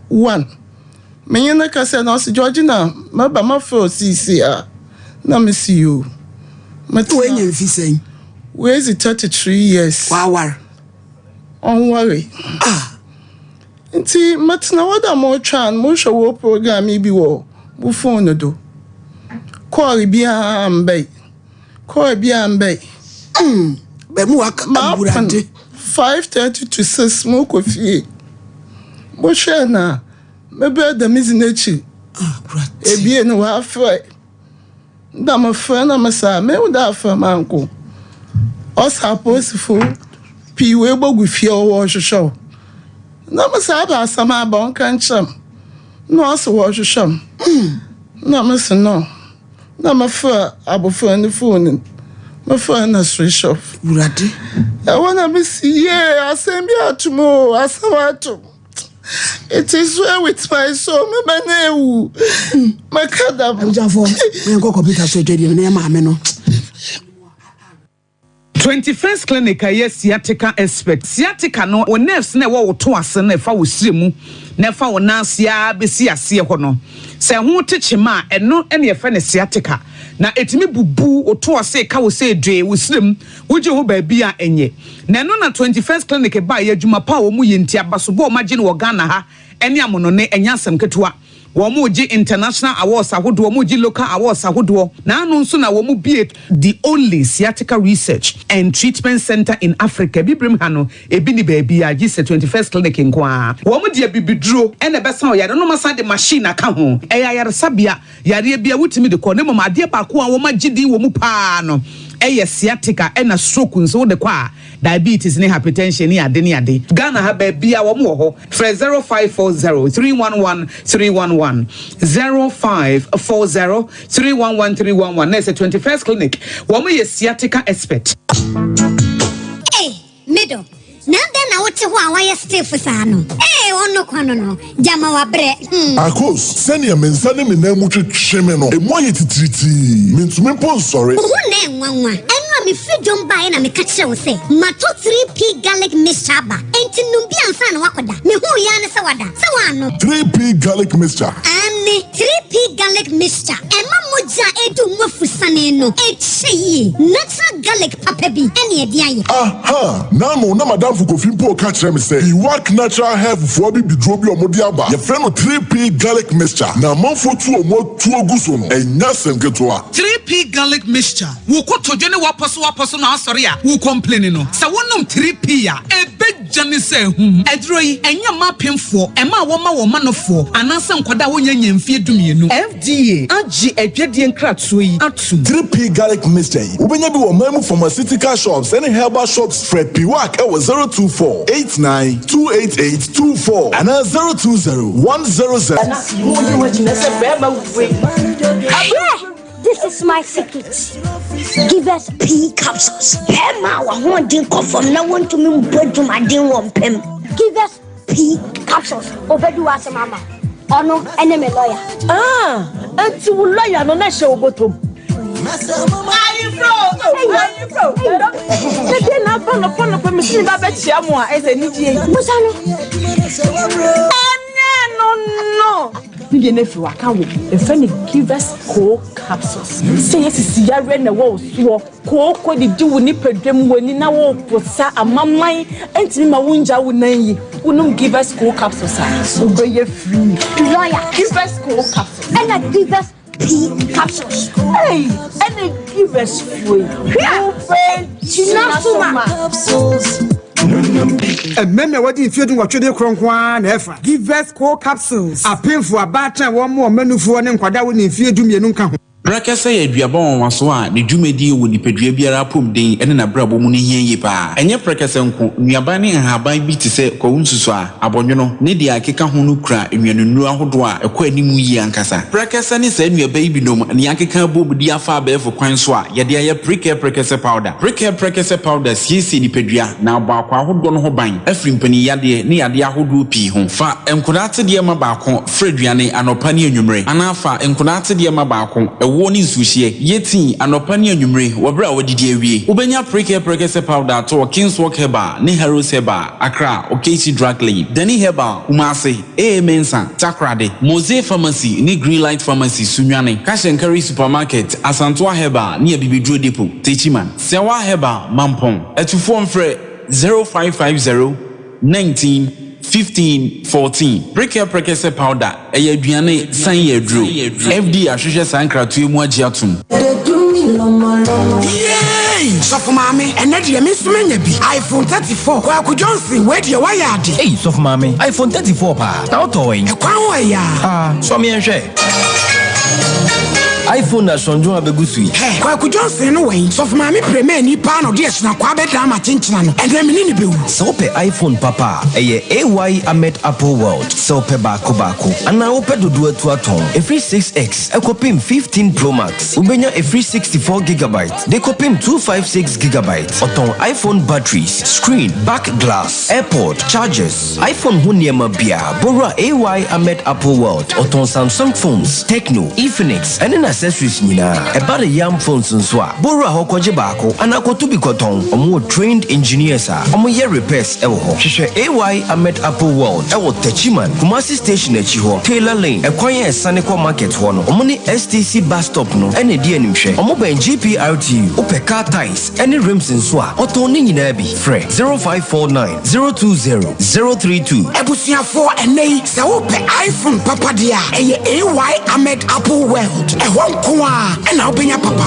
1. Menye no kasa na ɔse, Georgina, mɛba mafrɛ wo seesei a. Na mese, Yoo. Metsena. Woenya mfe sɛn? Oedzi 33 years. Ɔawar? Ɔnnwaree. Ah! Ntsi metsena hɔ dɛ morotweɔn, morohwɛ wo program yi bi wɔ mo phone do. Call biara mmbae. Call biara mmbae. Mm, bɛmu waka Maapon awurade. 5:30 to 6 morokɔ fie. Mohwɛɛ na mebrɛ dɛ midzi n'ekyir. Ah, awurade. Ebien no ɔafrɛ. Nna mefrɛ na mese a mehu dɛ afrɛ manko. Ɔse apolisifo pii woebogu fie hɔ wɔrohwehwɛ wo. Na mese aba asɛm aba ɔnka nkyerɛ me. Nna ɔse wɔrohwehwɛ me. Nna mese no. Nna mefrɛ abofra no phone no, mefrɛ no na switch off. Awurade. Ɛhɔ na mese yie asɛm bi ato me o, asɛm ato me. It is well with my soul, mɛma no ewu. Mɛka dam. Abusuafoɔ, yɛnkɔ kɔmputa so adwadie no na yɛ maame no. 21st Clinic a ɛyɛ sciatica expert. Sciatica no, wo nerves no a ɛwɔ wo to ase no a ɛfa wo srɛ mu na ɛfa wo nan ase ara bɛsi aseɛ hɔ no, sɛ ɛho te kyema a, ɛno na yɛfrɛ no sciatica. Na ɛtumi bubu wo to ase, ka wo sɛ dwee, wo srɛ mu, wogye ho baabi a ɛnyɛ. Na ɛno na 21st Clinic baeɛ, adwuma pa a wɔyɛ nti, abasobɔ a wɔagye no wɔ Ghana ha ne amonone, ɛnyɛ asɛm ketewa. Wɔregye international awards ahodoɔ, wɔregye local awards ahodoɔ, na ano nso na wɔbue the only sciatica research and treatment centre in Africa. Abibirem ha no, ebi nni baabiara gye sɛ 21st Clinic nko ara. Wɔde abibiduro na ɛbɛsa ɔyare no, na wɔasan de machine aka ho. Ɛyɛ ayaresabea, yareɛ biara wotumi de kɔ, na mmom adeɛ baako a wɔagye din wɔ mu pa ara no yɛ sciatica ɛna stroke nso wode kɔ a, diabetes ne hypertension ne ade ne ade. Ghana ha baabiara wɔn wɔ hɔ. Frɛ 0540 311 311, 0540 311 311 na ɛsɛ 21st Clinic. Wɔn yɛ sciatica expert. Ei, me dɔ, na adɛn na wote hɔ a woayɛ stiff saa no? Ei, ɔno kwa no no, gyama wabrɛ, hmm. Akos, sɛnea me nsa ne me nan mu twetwe me no, emu ayɛ titiritii. Mintumi mpo nsɔre. Wo ho na ɛnwanwa. Ɛno a mefiri dwom baeɛ na meka kyerɛɛ wo sɛ matɔ 3P garlic mixture aba, enti nom bi ansa na woakɔda. Mehuu yi ara ne sɛ wada. Sɛ woannom. 3P garlic mixture. Aane, 3P garlic mixture. Ɛma mogya a ɛdu mu afusane no kyɛ yie. Natural garlic papa bi ne ɛde ayɛ. Aha! N'ano na m'adamfo Kofi mpo reka kyerɛ me sɛ Iwak Natural Health foɔ abibiduro bi a wɔde aba, yɛfrɛ no 3P Garlic Mixture, na amanfoɔ tu wɔn atuo gu so no, ɛnyɛ asɛm ketewa. 3P Garlic Mixture, Wo kotodwe ne w'apɔsowapɔso na asɔre a wo complaini no, sɛ wonom 3P a, ɛbɛgya ne sɛ ahum. Aduro yi, ɛnyɛ mma apemfoɔ, ɛma a wɔma wɔn manofoɔ, anaasɛ nkwadaa a wɔnnya nnya mfeɛ dumienu. FDA agye adwadie nkratoɔ yi atom. 3P Garlic Mixture yi, wobɛnya bi wɔ ɔman mu pharmaceutical shops ne herbal shops. Frɛ Piwak wɔ 024 89 288 24 anaa 020 100. Hwɛ! This is my secret. Give us pea capsules. Bɛrima a w'ahoɔden kɔ fam na wontumi mbɔ dwumaden wɔ mpam. Give us pea capsules. Obedi w'asɛm ama wo. Ɔno ne me lawyer. Ah, enti wo lawyer no na ɛhyɛ wo bɔtɔ mu. Ayefro, ayefro. Sɛdeɛ na aba nɔpɔ nɔpɔ mesi ne ba bɛkyia mo a ɛsɛ anigyeɛ yi. Busa no. Ɛnyɛ no no. Ne deɛ no afiri waka wo. Yɛfrɛ no Givers Coal Capsules. Sɛ yɛ sisi yareɛ na ɛwɔ wo soɔ, kooko didi wo nipadua mu, w'ani na woreposa, amaman ntumi ma wongya wo nan yi, wonom Givers Coal Capsules a, wobɛyɛ free. Lawyer. Givers Coal Capsules. Ɛna Givers P capsules. Hey, ɛna Givers foɔ yi. Hwɛ! Gyina so ma. Mmarima a wɔadi mfeɛ 18 de korɔ nko ara na ɛfa. Givers Co Capsules, apemfoɔ, abaatan a wɔmmoa wɔn manufoɔ ne nkwadaa a wɔnni mfeɛ 12 nka ho. Prɛkɛsɛ yɛ aduaba nwanwaso a ne dwumadie wɔ nipadua biara apɔmuden ne n'abrabɔ mu no hia yie pa ara. Ɛnyɛ prɛkɛsɛ nko, nnuaban ne nhaban bi te sɛ kwawu nsusuaa, Abɔnwono, ne deɛ ɛkeka ho no kura nnuanennuro ahodoɔ a ɛkɔ anim yie ankasa. Prɛkɛsɛ ne saa nnuaba yi binom na yɛakeka abom de afa abɛɛfo kwan so a yɛde ayɛ Prekɛ Prɛkɛsɛ Powder. Prekɛ Prɛkɛsɛ Powder siesie nipadua na abɔ akwaa ahodoɔ no ho ban afiri mpaninyadeɛ ne yadeɛ ahodoɔ pii ho. Fa nkodaa atedeɛ ma baako fra aduane anɔpa ne anwummere anaa fa nkodaa atedeɛ ma baako ɛwoɔ. Ɛwoɔ ne nsuohyeɛ. Yɛ tea anɔpa ne anwummere wɔ berɛ a woadidi awie. Wobɛnya Prekɛ Prɛkɛsɛ Powder atɔ wɔ Kingswalk Herbal ne Harrods Herbal, Accra, Okaishie Drug Lane, Dani Herbal, Kumasi, AA Mensah, Takoradi, Mose Pharmacy ne Greenlight Pharmacy, Sunyani, Cash and Carry Supermarket, Asantoa Herbal ne Abibiduro Depot, Techiman, Sɛwa Herbal, Mampong. Atufoɔ mfrɛ 0550 19 15 14. Prekɛ Prɛkɛsɛ Powder, ɛyɛ aduane san yɛ aduro. FDA ahwehwɛ saa nkratoɔ yi mu agye atom. Yay! Sɔfo maame, ɛnɛ deɛ me nso manya bi. iPhone 34. Kwaku Johnson, wei deɛ wayɛ ade. Ei, sɔfo maame, iPhone 34 paa. Na wotɔɔ wɛn? Ɛkwan ho ɛyɛ a. Ah, sɔ me nhwɛ. iPhone na sɔndwon abegu so yi. Hɛ, Kwaku Johnson no wɛn? Sɔfo maame premani paa na ɔde ahyinakwaa bɛdaa ma kyenkyena no. Ɛnɛ me ne no bɛwu. Sɛ wopɛ iPhone papa a, ɛyɛ AY Ahmed Apple World. Sɛ wopɛ baako baako anaa wopɛ dodoɔ atu atɔn, ɛfiri 6X kɔpem 15 Pro Max, wobɛnya ɛfiri 64 gigabyte de kɔpem 256 gigabyte. Ɔtɔn iPhone batteries, screen, back glass, AirPod, chargers, iPhone ho nneɛma biara. Bɔwura AY Ahmed Apple World. Ɔtɔn Samsung phones, Tecno, Infinix, ɛne n'accessories nyinaa. Ɛba ne Yam phones nso a, bɔwura hɔ kɔgye baako anaa kɔto bi kɔtɔn. Wɔwɔ trained engineers a wɔyɛ repairs wɔ hɔ. Hwehwɛ AY Ahmed Apple World wɔ Techiman, Kumasi Station akyi hɔ, Taylor Lane, ɛkwan a ɛsane kɔ market hɔ no. Wɔn ne STC bus stop no na ɛdi animhwɛ. Wɔbɛn GPRTU. Wopɛ car tyres ne rims nso a, ɔtɔn ne nyinaa bi. Frɛ 0549 020 032. Abusuafoɔ, ɛnnɛ yi sɛ wopɛ iPhone papa deɛ a, ɛyɛ AY Ahmed Apple World. Ɛhɔ nko ara na wobɛnya papa.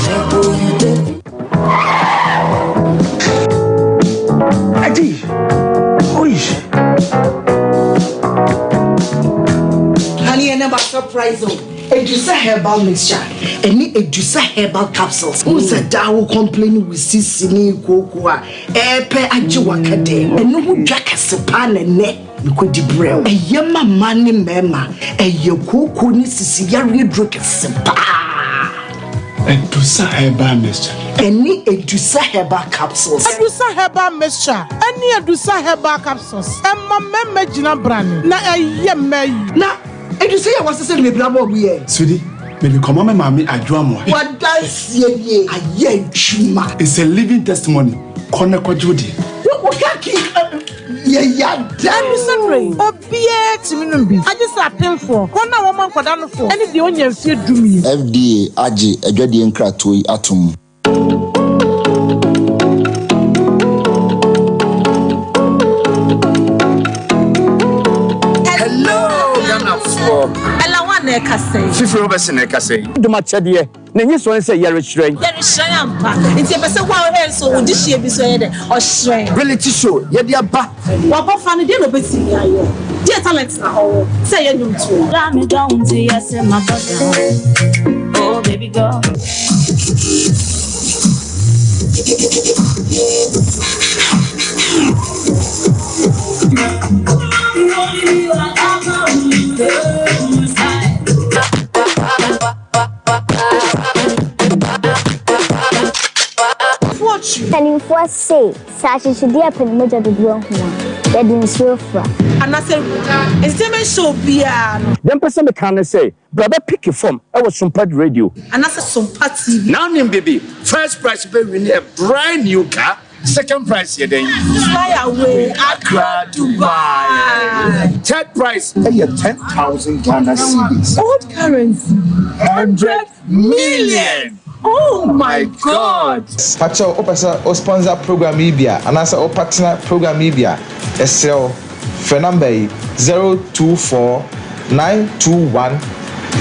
Adi! Oi! Honey, ɛnɛ ma surprise o. Edusa herbal mixture ɛne Edusa herbal capsules. Wohu sɛ daa wo complain wo sisi ne kooko a ɛɛpɛ agye waka dɛ. Ɛno ho dwa kɛse paa na ɛnɛ mekɔdi brɛ wo. Ɛyɛ ma mmaa ne mmarima. Ɛyɛ kooko ne sisi yareɛ duro kɛse paa. Edusa herbal mixture. Ɛne Edusa herbal capsules. Edusa herbal mixture ɛne Edusa herbal capsules ɛma mmarima gyina brane na ɛyɛ mmaa yi. Na Edusa yi a wɔasesa no bebree ama ɔmo yɛ. Sweetie, mede kɔma me maame Adwo Amoah. W'adanseɛ nie, ayɛ adwuma. It's a living testimony, kɔ na kɔgye wo deɛ. Wo ka ki yɛ ya da. Edusa duro yi, obiara tumi nom bi, agye sɛ apemfoɔ, wɔn a wɔma nkwadaa nofoɔ, ne deɛ ɔnnya mfeɛ dumien. FDA agye adwadie nkratoɔ yi atom. Hello Ghanafoɔ. Ella wan na ɛkasa yi. Fifiri Robertson na ɛkasa yi. Dom akyɛdeɛ, na enyi soɔ ne sɛ yɛrehyerɛn. Yɛrehyerɛn ampa. Nti yɛpɛ sɛ wo a wohwɛ nso wo dehyeɛ bi nso ɛyɛ dɛ? Ɔhyerɛn. Reality show yɛde aba. W'abɔfra no deɛ na ɔbɛtumi ayɔ? Deɛ talent na ɔwɔ sɛ ɛyɛ nnwomtoɔ? Got me down to yes, my brother. Oh, baby girl. Mpanimfoɔ se, sɛ akyekyedeɛ pɛ ne mogya dodoɔ ahu a, yɛde nsuo fra. Anaasɛ entertainment show biara no. Deɛ mpɛ sɛ meka ne sɛ, bra bɛ picki fam wɔ Sumpad Radio. Anaasɛ Sompa TV. Now nim bibi, first prize bɛ win a brand new car, second prize yɛ dɛn? Fly away, Accra, Dubai. Third prize ɛyɛ 10,000 Ghana cedis. Old currency. 100 million. Oh my God! Pakyɛw wopɛ sɛ wo sponsor program yi bi a anaasɛ wo partner program yi bi a, yɛsrɛ wo frɛ number yi, 024 921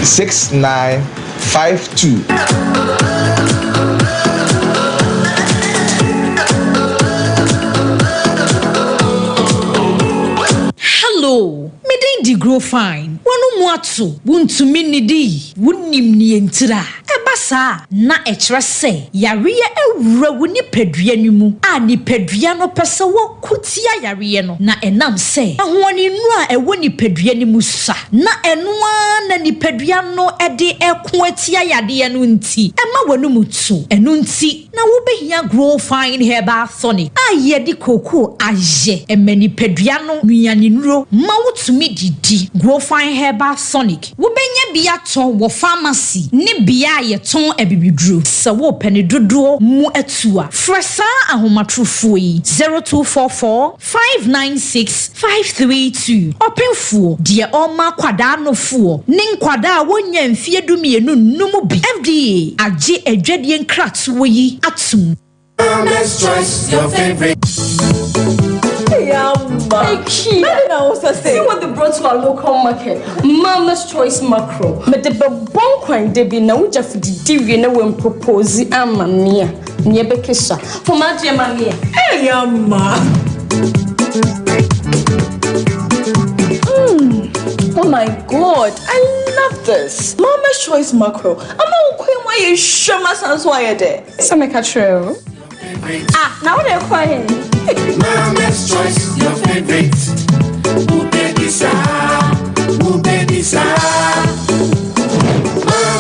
6952. Hello, me din de Grow Fine. W'ano mu ato, wuntumi nnidi, wunnim nea entira. Ɛba saa a, na ɛkyerɛ sɛ yareɛ awura wo nipadua no mu a nipadua no pɛ sɛ wɔko tia yareɛ no, na ɛnam sɛ ahoɔdennuro a ɛwɔ nipadua no mu sua na ɛno ara na nipadua no de reko atia yadeɛ no nti, ɛma w'anom tu. Ɛno nti. na wobɛhia Grow Fine Herbal Tonic a yɛde kookoo ayɛ. Ɛma nipadua no nnuanennuro ma wotumi didi. Grow Fine Herbal Tonic, wobɛnya bi atɔ wɔ pharmacy ne bea a yɛtɔn abibiduro. Sɛ worepɛ ne dodoɔ mu atu a, frɛ saa ahomatorofoɔ yi, 0244 596 532. Ɔpemfoɔ, deɛ ɔrema akwadaa nofoɔ ne nkwadaa a wɔnnya mfeɛ dumienu nnom bi. FDA agye adwadie nkratoɔ yi atom. Mama's Choice, your favorite. See what they brought to our local market. Mama's Choice Macro. But the bon debi na uja fudidi wie na wen propose ama me a. Ne bekesha. For my dear mommy. Hey, amma. Oh my god, I love this. Mama's Choice Macro. I'm a queen why you show my sons why you there. So make a true. Ah, now they're crying. Mama's Choice, your favorite. Ooh, baby, sa. Ooh, baby, sa.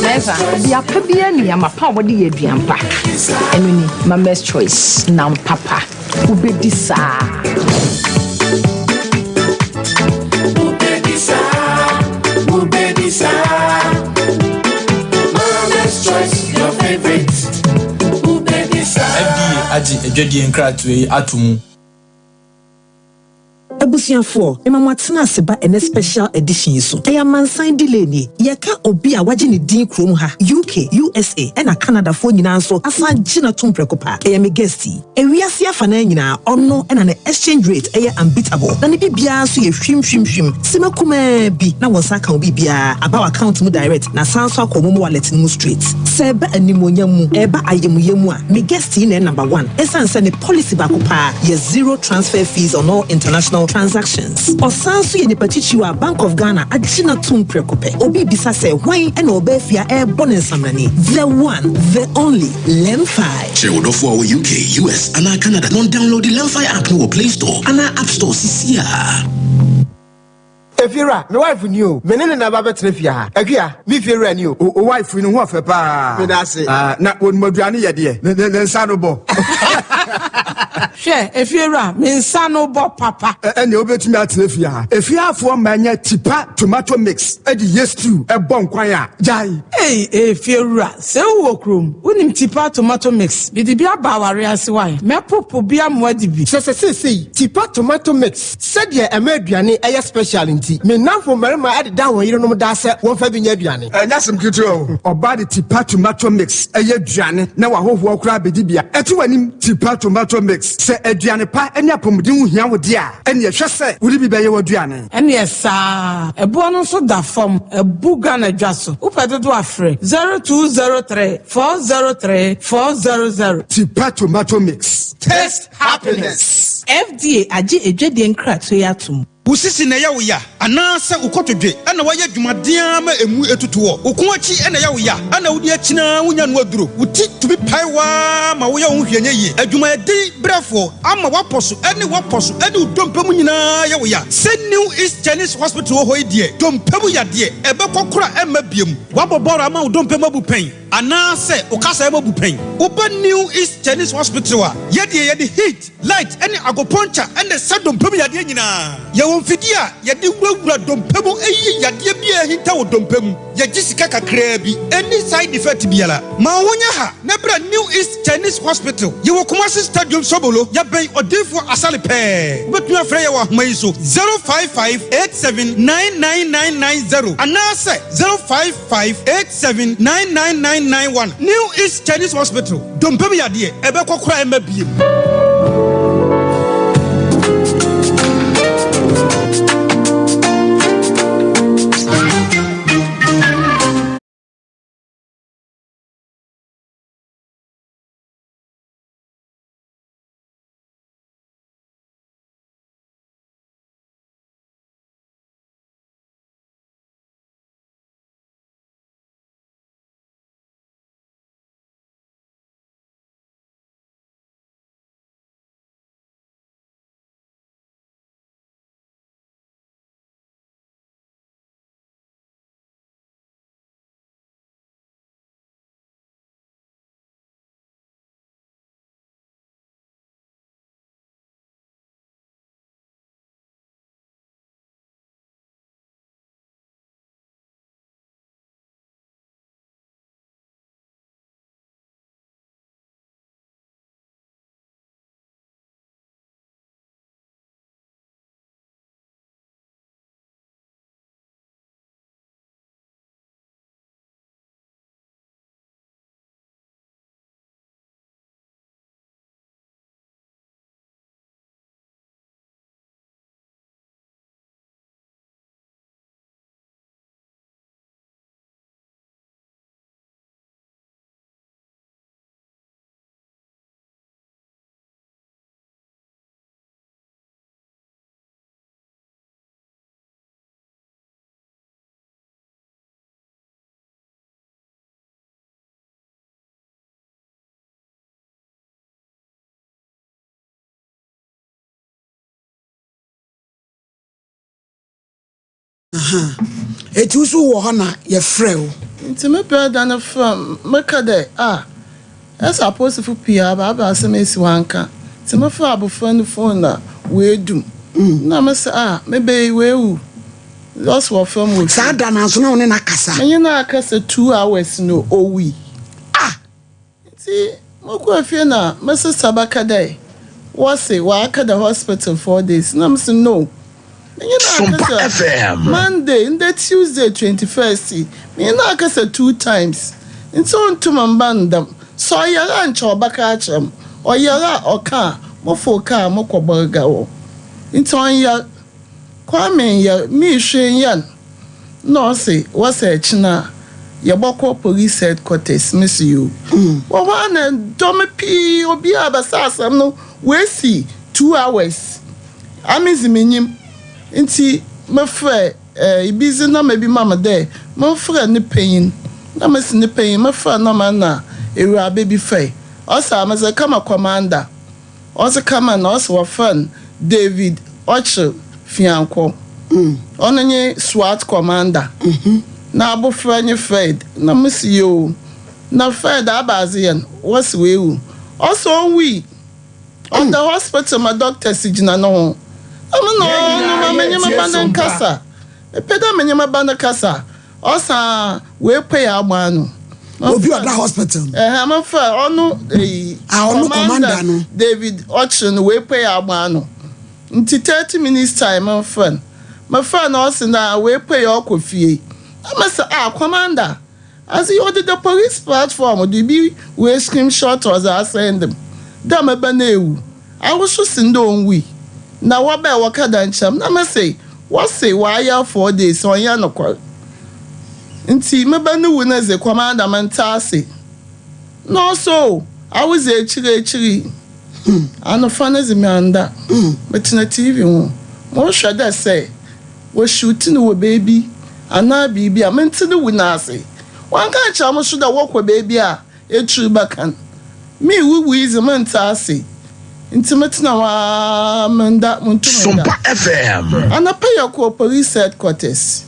Mɛsa, aduapa biara ni ama pa a wɔde yɛ aduan pa. Ɛno ni Mama's Choice nam papa. Wobɛdi saa. Ooh, baby, sa. Ooh, baby, sa. Mama's Choice, your favorite. Ooh, baby, sa. FDA agye adwadie nkratoɔ yi ato mu. Abusuafoɔ, mema mo atena ase ba ɛnɛ special edition yi so. Ɛyɛ amansan delay nie. Yɛka obi a wagye ne din kurom ha, UK, USA ɛna Canadafoɔ nyinaa nso asan gye no atom prɛko pɛ. Ɛyɛ me guest yi. Ewiase afanan nyinaa, ɔno ɛna ne exchange rate ɛyɛ unbeatable. Na ne biribiara nso yɛ hwim hwim hwim. Sima kumaa bi na wɔn nsa aka wo biribiara aba wɔ account mu direct na san nso akɔ momo wallet no mu straight. Sɛ ɛba animuonyam mu, ɛba ayamuyɛ mu a, me guest yi na ɛyɛ number one. Ɛsiane sɛ ne policy baako paa yɛ zero transfer fees on all international transactions. Ɔsan nso yɛ nipa titiriw a Bank of Ghana agye no atom prɛko pɛ. Obi bisa sɛ hwan ɛna ɔbaa fie a ɛrebɔ ne nsamrani? The one, the only, Lemfi. Kyerɛ wo dɔfo a ɔwɔ UK, US anaa Canada na ɔndownload Lemfi app no wɔ Play Store anaa App Store sisi a. Efiewura, me wife ni o. Me ne ne na ba bɛtena fie ha. Akua, me fiewura ni o. O wife ni ho ɔfɛ paa. Meda ase. Ah, na wɔnum aduane yɛ deɛ. Ne ne ne nsa no bɔ. Hwɛ, efiewura, me nsa no bɔ papa. Ɛnna wobɛtumi atena fie ha. Efieafoɔ mma nyɛ tipa tomato mix de yɛ stew ɛbɔ nkwan a gyae. Ei, efiewura, sɛ wowɔ kurom, wonim tipa tomato mix, mede bi aba aware ase wae. Mɛpopo bi amoa di bi. Kyerɛ sɛ seesei, tipa tomato mix, sɛdeɛ ɛma aduane ɛyɛ special nti, me nnamfo mmarima ɛdeda wɔn yerenom daa sɛ wɔmfa bi nyɛ aduane. Ɛnyɛ asɛm ketewa o. Ɔbaa de tipa tomato mix ɛyɛ aduane na wahohoɔ koraa bɛdi bia. Ɛto w'anim tipa tomato mix. Sɛ aduane pa ne apɔmuden ho hia wo deɛ a, ɛneɛ hwɛ sɛ wode bi bɛyɛ w'aduane. Ɛneɛ saa, ɛboɔ no nso da fam, ɛbu Ghana dwa so. Wopɛ dodo afrɛ 0203 403 400. Tipa tomato mix. Taste happiness. FDA agye adwadie nkratoɔ yi atom. Wo sisi na ɛyɛ wo ya anaasɛ wo kotodwe na woayɛ adwumaden ara ma emu atutu hɔ? Wo kɔn akyi na ɛyɛ wo ya na wode akyini ara wunya no aduro? Wo ti tumi pae wo ara ma woyɛ wo ho hwee nyɛ yie? Adwumayɛden brɛfoɔ ama woapɔ so ne woapɔ so ne wo dompe mu nyinaa yɛ wo ya? Sɛ New East Chinese Hospital wɔ hɔ yi deɛ, dompe mu yadeɛ, ɛbɛkɔ koraa ɛmma biom. Woabɔ bɔɔl ama wo dompe mu abu pɛn anaasɛ wo kasaeɛ mu abu pɛn? Woba New East Chinese Hospital a, yɛdeɛ yɛde heat, Light ne agoponkyɛ na ɛsa dompe mu yadeɛ nyinaa. Yɛwɔ mfidie a yɛde wurawura dompe mu yi yadeɛ biara a ahinta wɔ dompe mu. Yɛgye sika kakraa bi. Ɛnni side effect biara. Ma wo ho nyɛ ha na bra New East Chinese Hospital. Yɛwɔ Kumasi Stadium Sobolo. Yɛbɛn Odiyifoɔ Asare pɛɛ. Wobɛtumi afrɛ yɛn wɔ ahoma yi so, 055 87 99990 anaasɛ 055 87 99991. New East Chinese Hospital. Dompe mu yadeɛ, ɛbɛkɔ koraa ɛmma biem. Eti wo so wɔ hɔ na yɛfrɛ wo. Ntsi me brɛda no frɛ me, mekã dɛ, Ah, ɛsɛ apolisifo pii aba, aber asɛm esi wɔannkã. Ntsi mefrɛɛ abofra no fon na oedum. Nna mese, Ah, me ba yi, oewu. Ɔse wɔfrɛ me wɔ fie. Saa da no ara so na wo ne no akasa? Menye no akasa 2 hours na owui. Ah! Ntsi mokɔr fie na me sister bɛka dɛ wɔse ɔaka da hospital 4 days na mese no, menye no akasa Monday, ndɛ Tuesday 21st yi, menye no akasa two times ntsi onntum mmba no dɛm. Sɛ ɔyar a nkyɛ ɔbɛka akyerɛ me, ɔyar a ɔka a mofow kaar mokɔ Bolga hɔ. Ntsi ɔnnyar. Kwame nnyar, mii hwee nnyɛ no. Nna ɔse wɔsɛ ɛkyena yɛbɔkɔ police headquarters, mese yoo. Wɔ hɔ a na dɔm pii obiaa bɛsa asɛm no woesi 2 hours ame dze minnyim ntsi mefrɛ ibi dze number bi ma me dɛ memfrɛ ne panyin na mese ne panyin mefrɛ number no na ewuraba bi frɛ ɔse a medze kama commander. Ɔdze kama na ɔse wɔfrɛ no David Ɔkyer Fiankɔ. Ɔno nye SWAT commander. N'abofra nye Fred. Na mese yoo. Na Fred abadze yɛ no? Wɔse oewu. Ɔse onnwui. Ɔda hospital ma doctors gyina no ho. Na me na ɔno ma menye me ba no nkasa. Mepɛ dɛ menye me ba no kasa. Ɔsa a woepue abɔ ano. Obi ɔda hospital no. Ɛhɛn, mefrɛ ɔno eyi. Ah, ɔno commander no. David ɔkyere no woepue abɔ ano. Ntsi 30 minutes time memfrɛ no. Mefrɛ no ɔse na woepue ɔkɔ fie. Na mese ah commander, adze yi ɔdeda police platform do bi woe screenshot ɔdze asend me dɛ me ba no ewu. Awoso sen dɛ onnwui. Na wɔbae wɔkɛda nkyɛm na mese wɔse ɔayar 4 days ɔnnyɛ nokwar. Ntsi me ba no wu no dze commander menntse ase. Na ɔse oh awodze ekyir ekyir yi anofa no dze mannda. Metsena TV ho morohwɛ dɛ sɛ wɔ shoot no wɔ beebi anaa biribi a menntse no wu no ase. Wɔannka annkyerɛ mo so dɛ wɔkɔ beebi a ekyir bɛka no. Mewuwui dze menntse ase ntsi metsena hɔ ara mennda munntum nnda. Sompa FM. Anapa yɛkɔɔ police headquarters.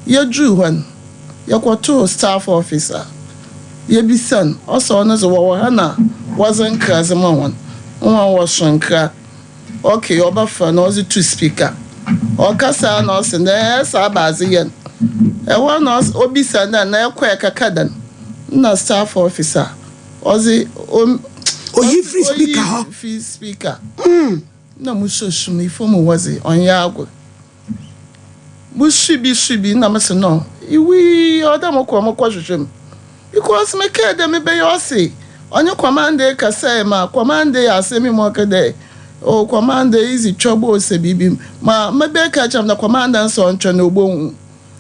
Yedur hɔ no, yɛkɔtoo staff officer. Yebisa no, ɔse ɔno dze wɔwɔ ha na wɔdze nkra dze ma hɔn. Hɔn wɔso nkra. Okay, ɔbɛfrɛ no ɔdze to speaker. Ɔkasa a na ɔse na ɛsɛ abadze yɛ no. Ɛhɔ na ɔse obisa no dɛ na ɛkɔɛ kɛkɛ dɛn? Nna staff officer ɔdze Oyi firi speaker hɔ. Oyi firi speaker. Na mususu me famu hɔ dze ɔnnyɛ agor. Musu bi su bi na mese no iwui ɔwɔ dɛ mokɔ mokɔhwehwɛ mu because mekɛɛ dɛ mebɛyɛ ɔse ɔnye commander kasae ma commander asɛm yi mu ɔkɛ dɛ oh commander idzi twɔbo ɔsɛ biribi ma mebɛka kyerɛ no dɛ commander nso ɔntwɛn na obohu.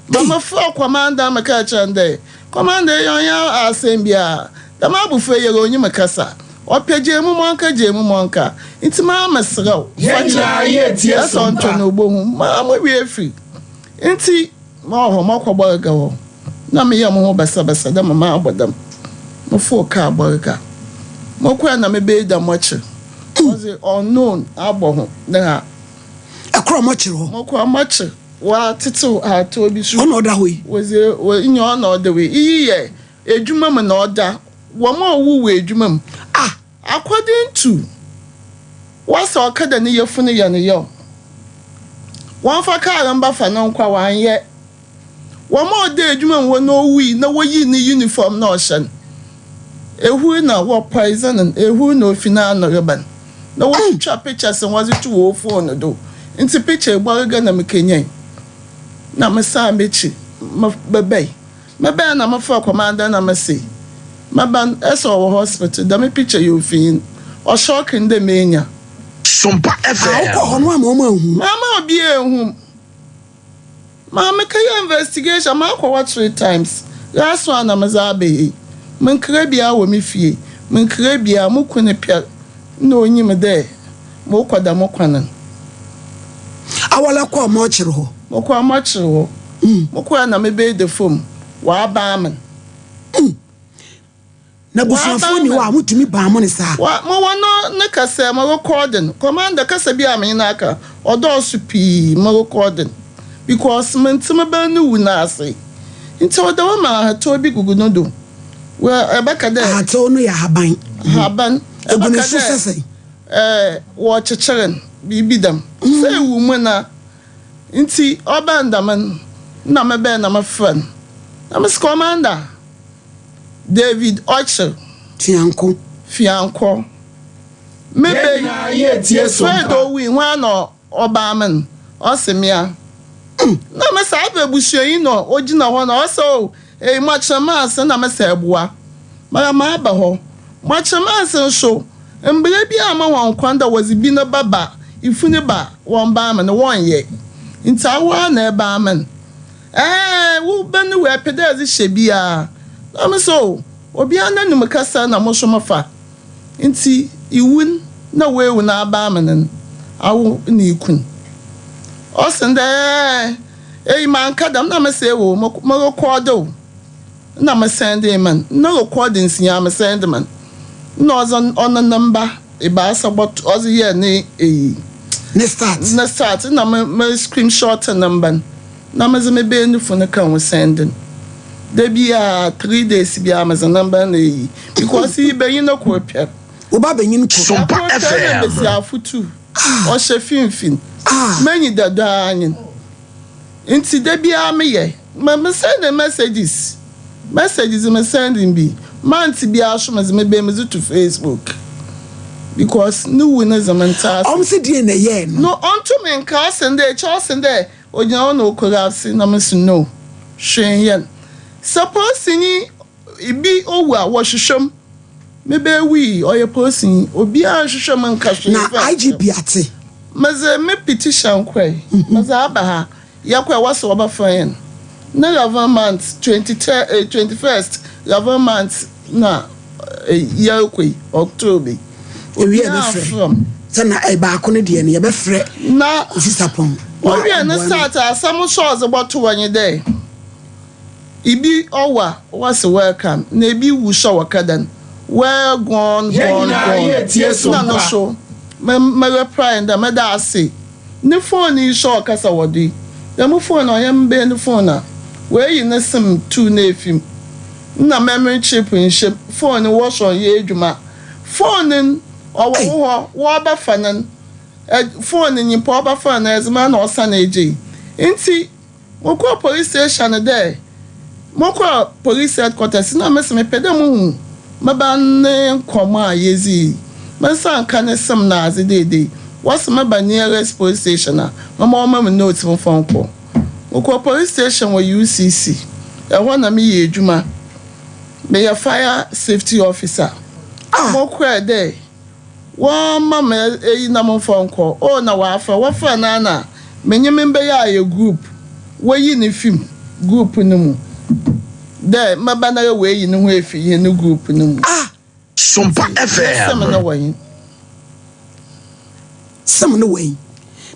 Ma mefrɛɛ commander mekãa kyerɛɛ no dɛ, Commander, iyi ɔnnyɛ asɛm biara. Dɛm abofra yi ara onyim kasa. Ɔpɛ gyaa mu ma ɔnka, gyaa mu ma ɔnka. Ntsi maa meserɛ wo, fa kyɛ no. Sɛ ɔnntɔ no obohu. Maa mo werɛ fir. Ntsi mowɔ hɔ, mɔkɔ Bolga hɔ. Nna meyɛ moho basabasa dɛ ma mabɔ dam. Mofoor kaar Bolga. Mokɔe na mebɛyɛ dɛ mɔkyer. Wɔdze unknown abɔ ho ne ha. Ɛkor a mɔkyer hɔ. Mokɔ a mɔkyer. Wɔatsetsew ahataw bi so. Ɔna ɔda hɔ yi. Wɔdze wɔ nyia ɔna ɔda hɔ yi. Iyi yɛ edwuma mu na ɔda. Wɔma owu wɔ edwuma mu. Ah! According to wɔsɛ ɔka dɛ ne yafun yɛ no yaw. Wɔmfa kaar mba fa no nkɔ a ɔannyɛ. Wɔma ɔda edwuma mu hɔ na owui na woyii ne uniform na ɔhyɛ no. Ehur na wɔ poison no, ehur na ofi n'ano reba no. Na wotwitwa pictures na wɔdze to hɔn phone do. Ntsi picture yi bɔrga na mekenyae. Na mesan m'ekyir mebɛbae. Mebae na mefrɛ commander na mese, meba no, ɛsɛ ɔwɔ hospital, dɛm picture yi ofi hen? Ɔshock no dɛ menya. Sompa FM. Ah, wokɔ hɔ no ama ɔmo anhu? Mamma obiara enhu. Ma mekɛyɛ investigation, makɔ hɔ three times. Last one na medze aba ha yi. Mennkra biara wɔ me fie, mennkra biara, mo kun pɛr na onyim dɛ mokɔ dɛm kwan no. Awɔla kɔɔ mɔkyere hɔ? Mokɔɔ mɔkyere hɔ. Mokɔe na mebɛda famu, wɔabaa me. Na abusuafoɔ ni hɔ a motumi baa mo ne saa? Wa, mowɔ no ne kasa, mo recording. Commander, kasa bi a menye no aka, ɔdɔɔso pii, mo recording. because menntse me ba no wu no ase. Ntsi ɔwɔ dɛ wɔma ahataw bi gugu no do. Wɔ ebɛka dɛ. Ahataw no yɛ ahaban. Ahaban. Egu ne Ebɛka so dɛ sɛ sɛn? ɛɛ wɔrekyekyere no, biribi dɛm. Sɛ ewu mu na ntsi ɔbɛn dɛm no, nna mebɛn na mefrɛ no. Na mese, Commander, David Ɔkyer. Fianko. Fianko. Me Yɛn nyinaa yɛ tie so Fred mpa. owui, hwan na ɔbaa me no? Ɔse mea. Na me saa bɛ busuanyi na ogyina hɔ na ɔse oh, ei moakyerɛ m'ase na me sɛ boa. Mara maaba hɔ. Moakyerɛ m'ase nso, mbrɛ bi amma hɔn kwan dɛ wɔdze bi no bɛba, efunu ba wɔmbaa me no, wɔnnyɛ. Ntsi awo ara na ɛbaa me no. Ɛɛ, wo bɛ no wei epɛ dɛ edze hyɛ bi a? Na me se oh, obiara n'anomu kasa na mo so mefa. Ntsi iwu n' na woewu na aba amene n', awo na iku n'. Ɔse ndɛ ɛɛ, eyi mannka dɛm na mese ewo, morekɔɔde wo na mesɛndee ma n', no recordings nyinaa mesɛnde ma n', nna ɔdze ɔno ne mba ebiasa bɔto ɔdze yɛɛ ne eyi. Ne start. Ne start nna me me screenshot ne mba n'. Na medze me banyimfo no ka ho sɛnd no. Da biara, 3 days biara medze number no eyi because iyi banyin no kor pɛr. Wo ba banyin kor. Sompa FM. Kor pɛr na mbasiafo tu. Ɔhyɛ finimfin. M'enyi da do ara nye no. Ntsi da biara meyɛ. Me me send messages. Messages me send bi. Month biara so medze me ba medze to Facebook because no wu no dze menntse ase. Ɔmo se deɛn na ɛyɛɛ no? No ɔnntum nnka ɔsen dɛ ekyir ɔsen dɛ Ogyina hɔ na okollapse na mese no, hwee nnyɛ no. Sɛ polisinyi bi owu a wɔhwehwɛ mu, me ba ewui, ɔyɛ polisinyi, obiara nnhwehwɛ mu nnka hwee Na mfa nnkyerɛ IGP me. atse? Medze me petition kɔe, medze aba ha, yɛkɔe wɔse wɔbɛfrɛ hɛn ne 11 months, 23 eh, 21st, 11 months na yɛrokɔ yi, October yi, Ewie obiara yɛbɛfrɛ. ammfrɛ me. Sɛ na baako no deɛ no yɛbɛfrɛ Na Kofi Sarpong na Owie no ɔboa no. start asɛm so a ɔdze bɔto hɔ nye dɛ, Ibi ɔwo a wɔse welcome na ebi wu so a wɔka dɛn, well gone Yɛn gone nyinaa gone. yɛ tie so Nna no mpa. so me me reply no dɛ meda ase. Ne phone yi so a ɔkasa wɔ do yi, dɛm phone no ɔnnyɛ me bɛn no phone a oeyi ne sim tuu no efi mu. Nna memory chip nnhyɛ mu, phone no wɔsɔ ɔnnyɛ edwuma. Phone no ɔwɔ wo hɔ, wɔrebɛfa no no, ɛ phone no nyimpa ɔbɛfa no edze ma na ɔsan egyei. Ntsi mokɔr police station dɛ mokɔr police headquarters na mese mepɛ dɛ muhu me ba no ne nkɔmbɔ a yedzii, me nsa annka ne sim na adze deedei. Wɔse meba nearest police station a, mema wɔma me note mfa nkɔ. Mokɔr police station wɔ UCC, ɛhɔ na meyɛ edwuma. Meyɛ fire safety officer. Mokɔɛ dɛ wɔmma me eyi na momfa nkɔ. Oh, na wɔafrɛ. Wɔfrɛ no a na menye me mbɛyɛ ayɛ group. Woyi no fi group no mu dɛ mɛba na woeyi no ho efi hɛn group no mu. Sompa Ntsi, FM. nsɛm no wɔ hen? Sɛm no wɔ hen?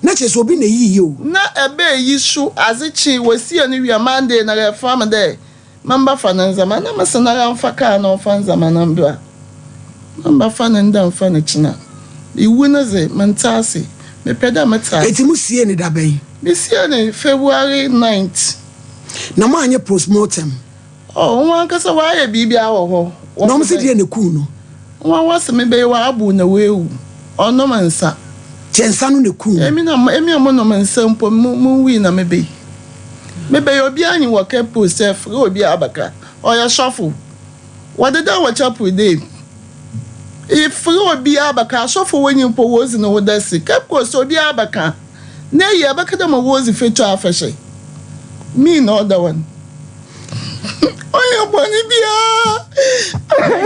Na kyerɛ sɛ obi na eyii yɛ o. Na ɛbɛɛ yi so adze kyee wosie no wie Monday na yɛfrɛ me dɛ Membɛfa ne ndzɛmba na mese noara mfa kaar na ɔmfa ndzɛmba no mbra. Membɛfa no ndɛ mfa no kyena. Iwu no dze, menntse ase. Mepɛ dɛ metse ase. Ntsi musiee no da bɛn? Misiee no February 9th. Na moannyɛ postmortem? Oh, hɔn ankasa wɔayɛ biribiara wɔ hɔ. Na wɔn se deɛn na ekuu no? Hɔn wɔse mebɛyɛ wɔabow na oewu. Ɔnom nsa. Kyɛ nsa no na ekuu no? Emi na emi a monom nsa mpo, munwui na mebɛyi. Mebɛyɛ obiara nyi wɔ Cape Coast sɛ frɛ obiara abɛka. Ɔyɛ sɔfo. Wɔdeda wɔ chapel dɛ. Efrɛ obiara abɛka. Asɔfo wonyi mpo wodzi no ho dase. Cape Coast obiara abɛka. Na eyi ɛbɛka dɛ ma wodzi fetu afahyɛ. Me na ɔda hɔ no. Ɔnyɛ bɔne biara.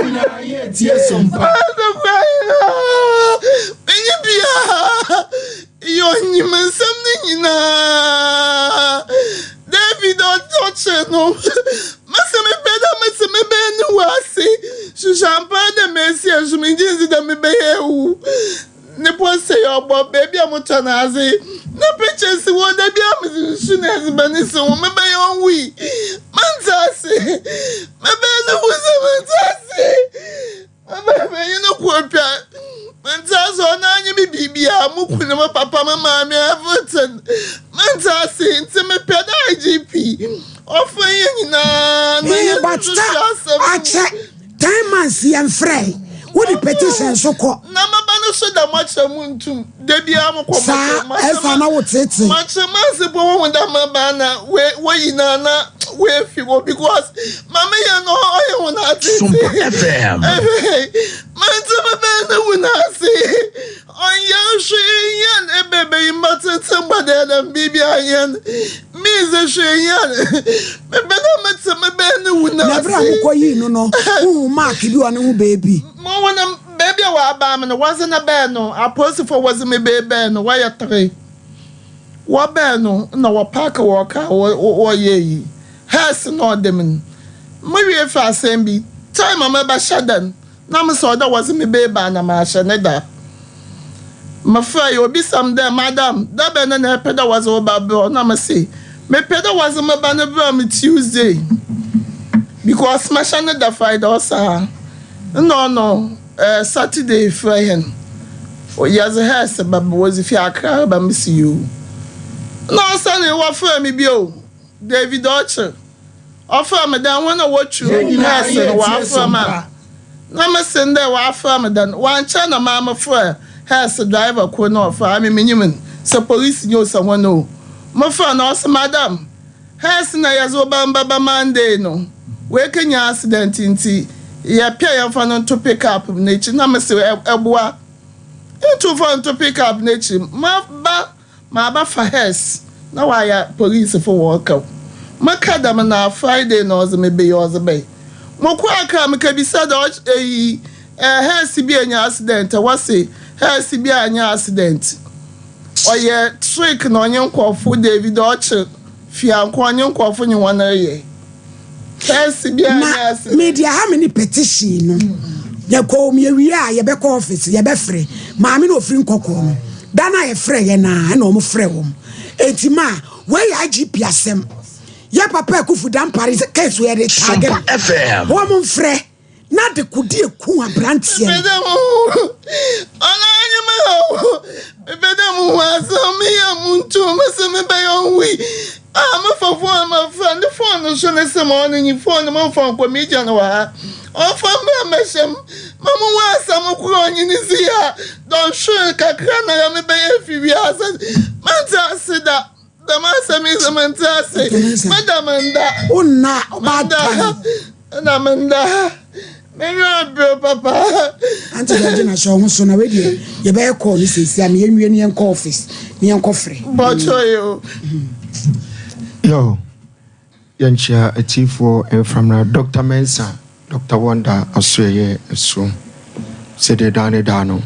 Nyinaa yɛ tie so mpa. Menye biara. Yɛ onyim nsɛm no nyinaa. David ɔkyerɛ no. Mese mepɛ dɛ mese mebɛyɛ ne wo ase. Hwehwɛ dɛ mesie nso megye ndzi dɛ mebɛyɛ ewu. Ne pɔsɛ yɛ ɔbɔ beebi a motɔ n'adze. Na pictures wɔ da bi a medze nsu na edziban si ho mebɛyɛ ɔnwui. Mente ase. Mebɛyɛ ne wo sɛ mente ase. Mebɛyɛ no kuropia. Mente ase ɔno anye me biribiara. Mo kunu, me papa, me maame, everything. Mente ase nti mepɛ. Wɔafrɛ yɛn nyinaa na Eh, but yɛhwehwɛ ta asɛm. akyɛ 10 months yɛmfrɛ wode petition so kɔ. Na maba no so da moakyerɛ mu ntum da biara mokɔ. Saa ɛsa na wotete. Makyerɛ mase po wohu da maba na woyi na na woafi hɔ because mame yɛ no ɔyɛ wo no atete. Sompa FM. Mante mebɛn no wu no ase ɔnyɛ hwee yɛn ebebe yi mmatete mbɔdɛ dɛm biribi ayɛn miize hwee yɛn mebɛ na mete mebɛn no wu no Na berɛ a ase. wokɔyii no, wohu mark bi wɔ ne ho baabi? Mo no baabi a wɔaba me no, wɔdze no bɛn no, apolisifoɔ wɔdze me bɛɛ bɛn no, wɔyɛ tere wɔbɛn no na wɔpaake wɔ kaa wɔyɛ yi hearse na ɔde me no mewie fa asɛm bi time a mɛbɛhyɛ da no na mesɛ ɔdɛ wɔdze me bɛɛ ba na maahyɛ ne da. Mefrɛ yi obisam dɛ, "Madam, da bɛn na na ɛpɛ dɛ wɔdze wo ba brɛ?" Na mese mepɛ dɛ wɔdze me ba no brɛ me Tuesday because mahyɛ ne da Friday. Ɔsaa nna ɔno Saturday frɛ hɛn, yɛdze hearse bɛba, wɔdze fi Accra ba. Mesi yi o, na ɔsane wɔfrɛ me bio, David Ɔkyere ɔfrɛ me dɛ wɔn a wɔtwi hearse no wɔafrɛ me a, na mese dɛ wɔafrɛ me dɛn. Wankyɛ na maa mefrɛ hearse driver koro na ɔfrɛ ame menyim no sɛ polisi nye o sɛ wɔn o. Mefrɛ no, ɔse, "Madam, hearse na yɛdze wo ba mbɛba Monday no woekenya accident nti yɛpɛ yɛmfa no nto pick up n'akyi. Na mese ɛboa nto fa nto pick up n'akyi, maba maaba fa hearse na wayɛ polisifo wɔɔkaw. Meka dɛm na Friday na ɔdze me bɛyi ɔdze bɛyi mokɔ Akra. Mekabisa dɛ eyi hearse bi anya accident, wɔse hearse bi anya accident, ɔyɛ trick na ɔnye nkɔfo David Ɔkye fianko ɔnye nkɔfo nye wɔn reyɛ hearse bi anya Na accident. Media ha me ne petition no yɛkɔ mu, yɛwie a yɛbɛkɔ office, yɛbɛfrɛ maame na ofiri Nkɔkɔɔ no da no a yɛfrɛ yɛ naa ɛna ɔmo frɛ wɔm. Eti ma wɔyɛ IGP asɛm yɛ papa Akufu Dampare sɛ case wɔ yɛde taage Sompa FM. no wɔn mfrɛ na de kodi eku aberanteɛ no. Mepɛ mo ɔno anyim ha, mepɛ dɛ mo ho asɛm meyɛ mo ntum sɛ mebɛyɛ ɔwui a mefa phone mafra ne phone so ne sɛ ma ɔno nyi phone momfa nkɔ megya no wɔ ha, ɔmfa mbra mmɛhyɛ m ma mo ho asɛm koro ɔnye ne si a dɔnhwere kakra na yɛ mebɛyɛ fi wiase. Mente ase da dɛm asɛm yi sɛ mente ase, meda menda. Wonna ɔbaatan. Na menda menwɛ abere papa. Ante yɛgye na hyɛ ɔho so na wedeɛ yɛbɛyɛ call ne seesi a meyɛnwie ne yɛnkɔ office ne yɛnkɔ frɛ. Bɔtɔ yi o. Yo, yɛnkyia atiefoɔ mframra Dr. Mensa, Dr. Wonder asoɛyɛ so sɛdeɛ daa ne daa no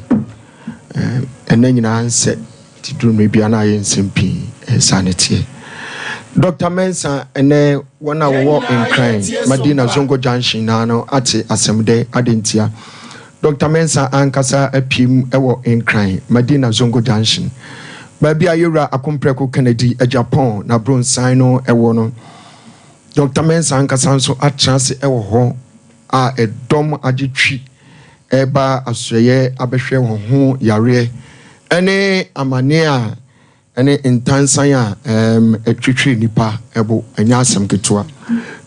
ɛnɛ nyinaa nsɛ nti duru mmerɛ bia na ayɛ nsɛm pii ɛsa ne teɛ. Dr. Mensa, ɛnɛ wɔn a wɔwɔ Nkran Madina Zongo Junction naa no ate asɛm dɛ ade ntia Dr. Mensa ankasa apiem ɛwɔ Nkran Madina Zongo Junction, baabi a yɛwura Akomprɛko Kennedy Agyapong na bronsan no ɛwɔ no. Dr. Mensa ankasa nso atena ase ɛwɔ hɔ a ɛdɔm agye twi ɛba asoɛyɛ abɛhwɛ wɔn ho yareɛ ɛne amanneɛ a ɛne ntansan a ɛtwitwiri nipa ɛbo. Ɛnyɛ asɛm ketewa.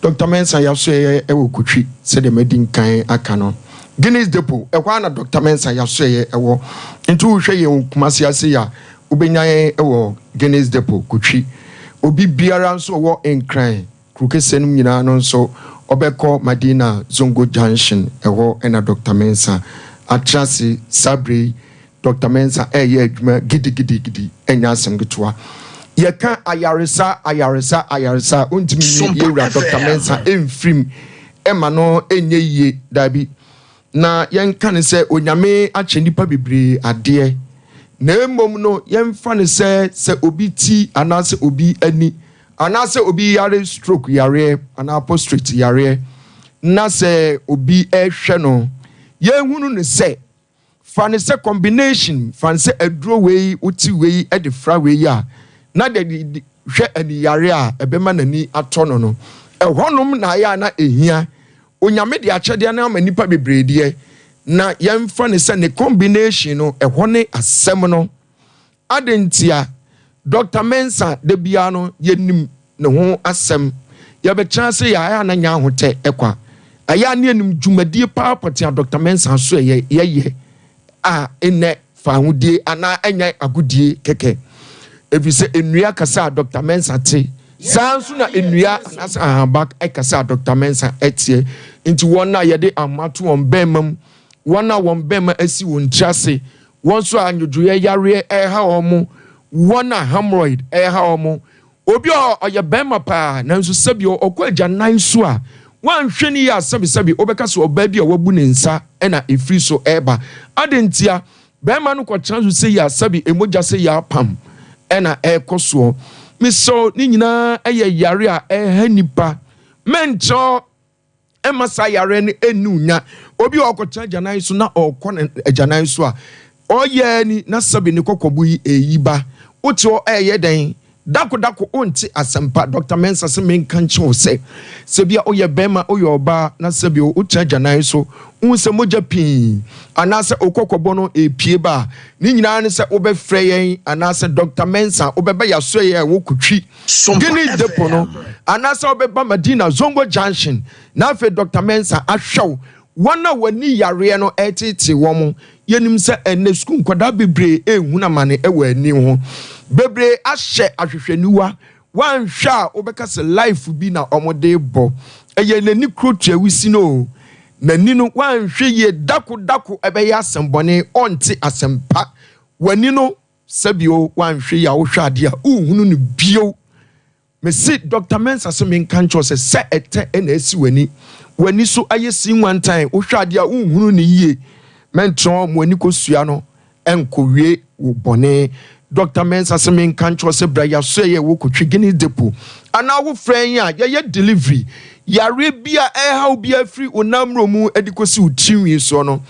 Dr. Mensa yasoɛyɛ ɛwɔ Kotwi, sɛdeɛ madi nkan aka no, Guinness Depot ɛhɔ ara na Dr. Mensa yasoɛyɛ ɛwɔ. Nti wohwɛ yɛn Kumase ase a, wobɛnya yɛn ɛwɔ Guinness Depot Kotwi. Obi biara nso ɔwɔ Nkran kuro kɛseɛ no nyinaa no nso ɔbɛkɔ Madina Zongo Junction, ɛhɔ ɛna Dr. Mensa atena ase saa bere yi. Dr. Mensa ɛyɛ adwuma gidigidigidi, ɛnyɛ asɛm ketewa. Yɛka ayaresa, ayaresa, ayaresa a ontumi nyi yɛwura Dr. Mensa ɛmfirim ɛma no ɛnyɛ yie daabi. Na yɛnka ne sɛ Onyame akyɛ nnipa bebree adeɛ, na mmom no yɛmfa ne sɛ obi ti anaasɛ obi ani anaasɛ obi yare stroke yareɛ anaa prostate yareɛ na sɛ obi ɛhwɛ no, yɛnhunu ne sɛ fa ne sɛ combination, fa ne sɛ aduro wei wote wei de fra wei a na de hwɛ aniyare a ɛbɛma n'ani atɔ no. Ɛhɔnom na ayɛ a na ehia Onyame de akyɛdeɛ no ama nipa bebree deɛ, na yɛmfa ne sɛ ne combination no ɛhɔ ne asɛm no ade ntia Dr. Mensa da biara no yɛnim ne ho asɛm. Yɛbɛtena ase yɛ a na nya ahotɛ ɛkwa. Ɛyɛ a ne anim dwumadie paa pɔtee a Dɔkta Mensah so ɛyɛ yɛyɛ a ɛnnɛ fahodie anaa ɛnyɛ agodie kɛkɛ. Ɛfiri sɛ nnua kasa a Dɔkta Mensah te, saa nso na nnua anaasɛ ahaba kasa a Dɔkta Mensah teɛ. Nti wɔn a yɛde ahoma to wɔn bɛɛma mu, wɔn a wɔn bɛɛma asi wɔn tiri ase, wɔn nso a nnwodwoeɛ yareɛ ɛreha wɔn, wɔn a hemorrhoid ɛreha wɔn, Obi a ɔyɛ barima paa nanso sɛbi ɔkɔ agyanan so a, woanhwɛ no yie a sɛbisɛbi wobɛka sɛ ɔbaa bi a wabu ne nsa na ɛfiri so reba. Adɛn ntia? Barima no kɔtena so sei a sɛbi mogya sɛ yɛ apam na ɛrekɔ soɔ. Mesrɛ wo, ne nyinaa yɛ yare a ɛha nnipa. Mɛnkyerɛ wo. Mma saa yareɛ no nni wo nya. Obi a ɔkɔtena agyanan so na ɔrekɔ ne agyanan so a, ɔyɛ ni na sɛbe ne kɔkɔbo yi ɛreyi ba. Wote hɔ ɛreyɛ dɛn? Dako dako wonte asɛmpa. Dɔkta Mensah se menka nkyerɛ wo sɛ, sɛ bia woyɛ bɛrima, woyɛ ɔbaa na sɛbe wotena agyanan so, wohu sɛ mogya pii anaasɛ wo kɔkɔbo no ɛrepue ba a, ne nyinaa ne sɛ wobɛfrɛ yɛn anaasɛ Dɔkta Mensah wobɛba yɛn asoɛeɛ a ɛwɔ Kotwi. Guinea Depot no anaasɛ wobɛba Madina Zongo Junction na afei Dɔkta Mensah ahwɛ wo. Wɔn a wɔn ani yareɛ no reteetee wɔn, yɛnim sɛ ɛnnɛ sukuu nkwadaa bebree rehunu amane wɔ ani ho. Bebree ahyɛ ahwehwɛniwa, woanhwɛ a wobɛka sɛ life bi na wɔde rebɔ. Ɛyɛ n'ani kuro tua wusi no o. N'ani no woanhwɛ yie dako dako ɛbɛyɛ asɛmbɔne, ɔnte asɛmpa. W'ani no Sɛbio woanhwɛ yi a wohwɛ adeɛ a wonhunu no bio. Mese Doctor Mensah se menka nkyerɛ wo sɛ sɛ ɛtɛ na asi w'ani, w'ani so ayɛ sii nwantan, wohwɛ adeɛ a wonhunu no yie, mɛntrɛ hɔ ma w'ani kɔsua no nkɔwie wo bɔne. Doctor Mensah se menka nkyerɛ wo sɛ bra yɛasoɛeɛ wɔ Kotwi Guinness Depot anaa wofrɛ yɛn a yɛyɛ delivery. Yareɛ bi a ɛreha wo biara firi wo nan mmrɛ mu de kɔsi wo tirinwi soɔ no,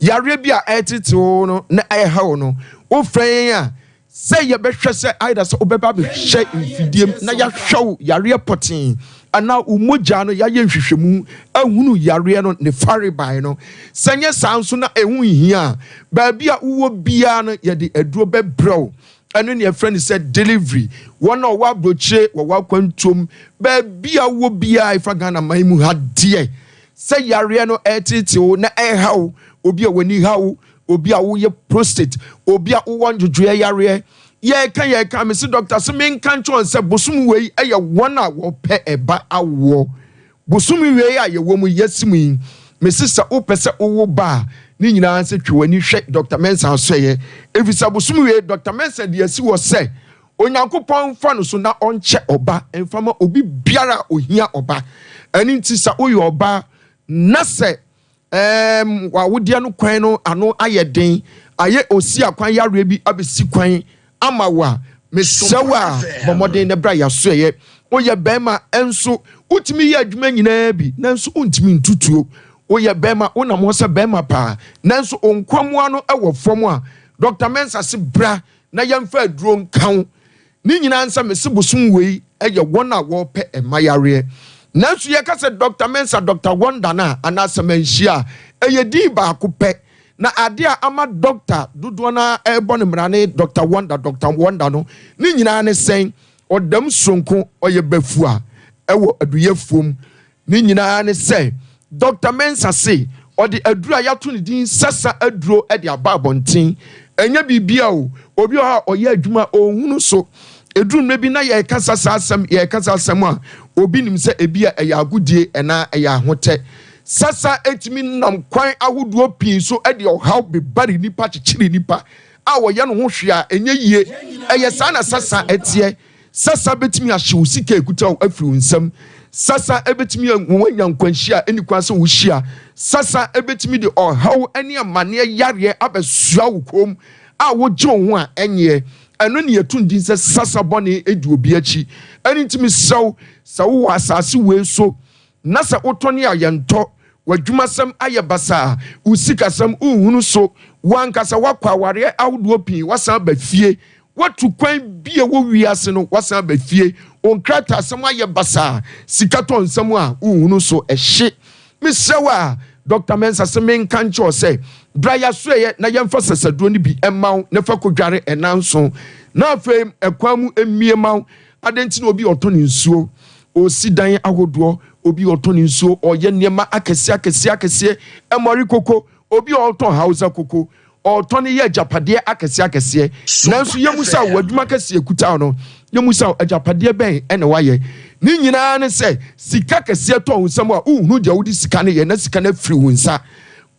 yareɛ bi a ɛretete wo no na ɛreha wo no, Wofrɛ yɛn a, sɛ yɛbɛhwɛ sɛ either sɛ wobɛba abɛhyɛ mfidie mu na yɛahwɛ wo yareɛ pɔtee anaa wo mogya no yɛayɛ nhwehwɛmu ahunu yareɛ no ne farebae no. Sɛ nyɛ saa nso na ɛho nhia a, baabi a wowɔ biara no yɛde aduro bɛbrɛ wo. Ɛno ne yɛfrɛ no sɛ delivery. Wɔn a wɔwɔ aburokyire, wɔwɔ akwantuom, baabi a wowɔ biara ɛfa Ghana man mu ha deɛ, sɛ yareɛ no ɛreteetee wo na ɛreha wo, obi a w'ani ha wo, obi a woyɛ prostate, obi a wowɔ ndwodwoeɛ yareɛ. Yɛreka yɛreka, mese dɔkta se menka nkyerɛ wɔn sɛ bosom wei yɛ wɔn a wɔpɛ ɛba awoɔ. Bosom wei a yɛwɔ mu yɛasi mu yi, mese sɛ wopɛ sɛ wowo ba a, ne nyinaa sɛ twe w'ani hwɛ Dɔkta Mensah asɔeɛ. Ɛfiri sɛ bosom wei Dɔkta Mensah de asi hɔ sɛ Onyankopɔn mfa no so na ɔnkyɛ ɔba mfa ma obi biara a ohia ɔba. Ɛno nti sɛ woyɛ ɔbaa na sɛ Ɛɛm, w'awodeɛ no kwan no ano ayɛ den, ayɛ osi akwan yareɛ bi abɛsi kwan ama wo a, mesrɛ wo a, bɔ mmɔden na bra y'asoɛeɛ. Woyɛ barima nso, wotumi yɛ adwuma nyinaa bi, nanso wontumi ntu tuo. Woyɛ barima, wonam hɔ sɛ barima paa, nanso wo nkwammoa no wɔ fam a, Dɔkta Mensah se bra na yɛmfa aduro nka wo. Ne nyinaa nsɛ mese bosom wei yɛ wɔn a wɔpɛ mma yareɛ. Nanso yɛka sɛ Dɔkta Mensah, Dɔkta Wonder no a, anaasɛ manhyia a, ɛyɛ din baako pɛ. Na adeɛ a ama dɔkta dodoɔ no ara rebɔ no mmara ne Dɔkta Wonder, Dɔkta Wonder no, ne nyinaa ne sɛn? Ɔdam soronko, ɔyɛ bafua wɔ aduyɛfoɔ mu. Ne nyinaa ne sɛ, Dɔkta Mensah se ɔde aduro a yɛato ne din sasa aduro de aba abɔnten. Ɛnyɛ biribiara o, obi wɔ hɔ a ɔyɛ adwuma a ɔnhunu so. Ɛduru mmerɛ bi na yɛreka sasa asɛm, yɛreka saa asɛm a, obi nim sɛ ebia ɛyɛ agodie anaa ɛyɛ ahotɛ. Sasa tumi nam kwan ahodoɔ pii so de ɔhaw bebare nnipa, kyekyere nnipa a wɔyɛ no ho hwee a ɛnyɛ yie. Ɛyɛ saa na sasa teɛ. Sasa betumi ahye wo sika a ekuta wo afiri wo nsam. Sasa betumi ama woanya nkwanhyia a enni kwan sɛ wuhyia. Sasa betumi de ɔhaw ne amanneɛ yareɛ abɛsoa wo kɔn mu a wogye wo ho a ɛnyeɛ. Ɛno ne yɛto no din sɛ sasa bɔne di obi akyi. Ɛno nti mesrɛ wo, sɛ wowɔ asase wei so na sɛ wotɔne a yɛntɔ, w'adwumasɛm ayɛ basaa, wo sikasɛm wonhunu so, wo ankasa woakɔ awareɛ ahodoɔ pii, woasan aba fie, Woatu kwan bi a ɛwɔ wiase no, woasan aba fie. Wo nkrataasɛm ayɛ basaa, sika tɔ nsam a wonhunu so hye. Mesrɛ wo a, Dɔkta Mensah se menka nkyerɛ wo sɛ, bra yɛasoɛeɛ na yɛmfa sasaduro no bi mma wo na fa kɔdware nnanson, na afei ɛkwan mu mmue mma wo. Adɛn nti na obi a ɔtɔn nsuo, ɔresi dan ahodoɔ, obi a ɔtɔn nsuo, ɔreyɛ nneɛma akɛseɛ akɛseɛ akɛseɛ, mmɔre koko, obi a ɔretɔn Hausa koko, ɔretɔn yɛ agyapadeɛ akɛseɛ akɛseɛ. Nanso yɛmmisa wo, w'adwuma kɛseɛ kuta wo no, yɛmmisa wo, agyapadeɛ bɛn na woayɛ? Ne nyinaa ne sɛ, sika kɛseɛ tɔ wo nsam a, wonhunu deɛ wode sika no yɛ na sika no afiri wo nsa.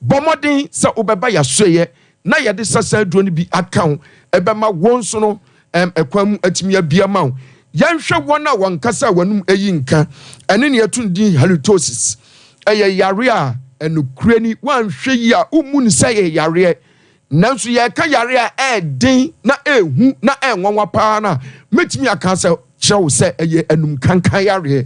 Bɔ mmɔden sɛ wobɛba yɛn asoɛeɛ na yɛde sasa aduro no bi aka ho, ɛbɛma wo nso no ɛkwan mu atumi abue ama wo. Yɛnhwɛ wɔn a wɔn kasa a wɔn anom yi nka, ɛne nea ɛto no din halitosis. Ɛyɛ yareɛ a ɛnokorɛ ni, woanhwɛ yie a wommu no sɛ ɛyɛ yareɛ. Nanso yɛreka yareɛ a ɛyɛ den na ɛyɛ hu na ɛyɛ nwanwa paa no a, mɛtumi aka sɛ kyerɛ wo sɛ ɛyɛ anum kankan yareɛ.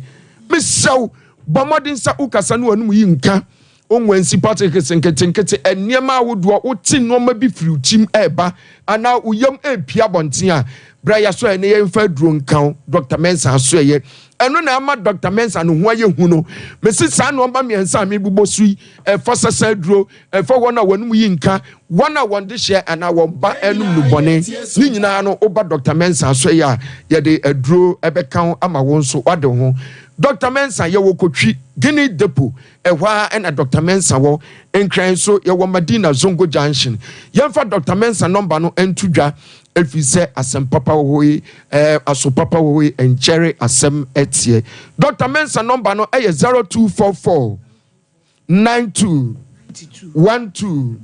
Mesrɛ wo, bɔ mmɔden sɛ wokasa ne w'anom yi nka. Onwansi particles nketenkete, nneɛma ahodoɔ, wote nneɛma bi firi wo kyim reba anaa wo yam repue abɔnten a, bra yɛasoɛeɛ na yɛmfa aduro nka wo, Dɔkta Mensah asoɛeɛ. Ɛno na ama Dɔkta Mensah ne ho ayɛ hu no. Mese saa nneɛma mmiɛnsa a merebobɔ so yi, ɛfa sasa aduro, ɛfa wɔn a wɔnom yi nka, wɔn a wɔn dehyeɛ anaa wɔn ba renom nnubɔne, ne nyinaa no, woba Dɔkta Mensah asoɛeɛ a, yɛde aduro bɛka wo ama wo nso woade wo ho. Dɔkta Mensah, yɛwɔ Kotwi, Guinea Depot, Ɛhɔ ara na Dɔkta Mensah wɔ. Nkran nso, yɛwɔ Madina Zongo Junction. Yɛmfa Dɔkta Mensah nɔmba no nto dwa ɛfiri sɛ asɛm papa wɔ hɔ yi, ɛɛ, aso papa wɔ hɔ yi, ɛnkyɛre asɛm teɛ. Dɔkta Mensah nɔmba no yɛ 0244 92 12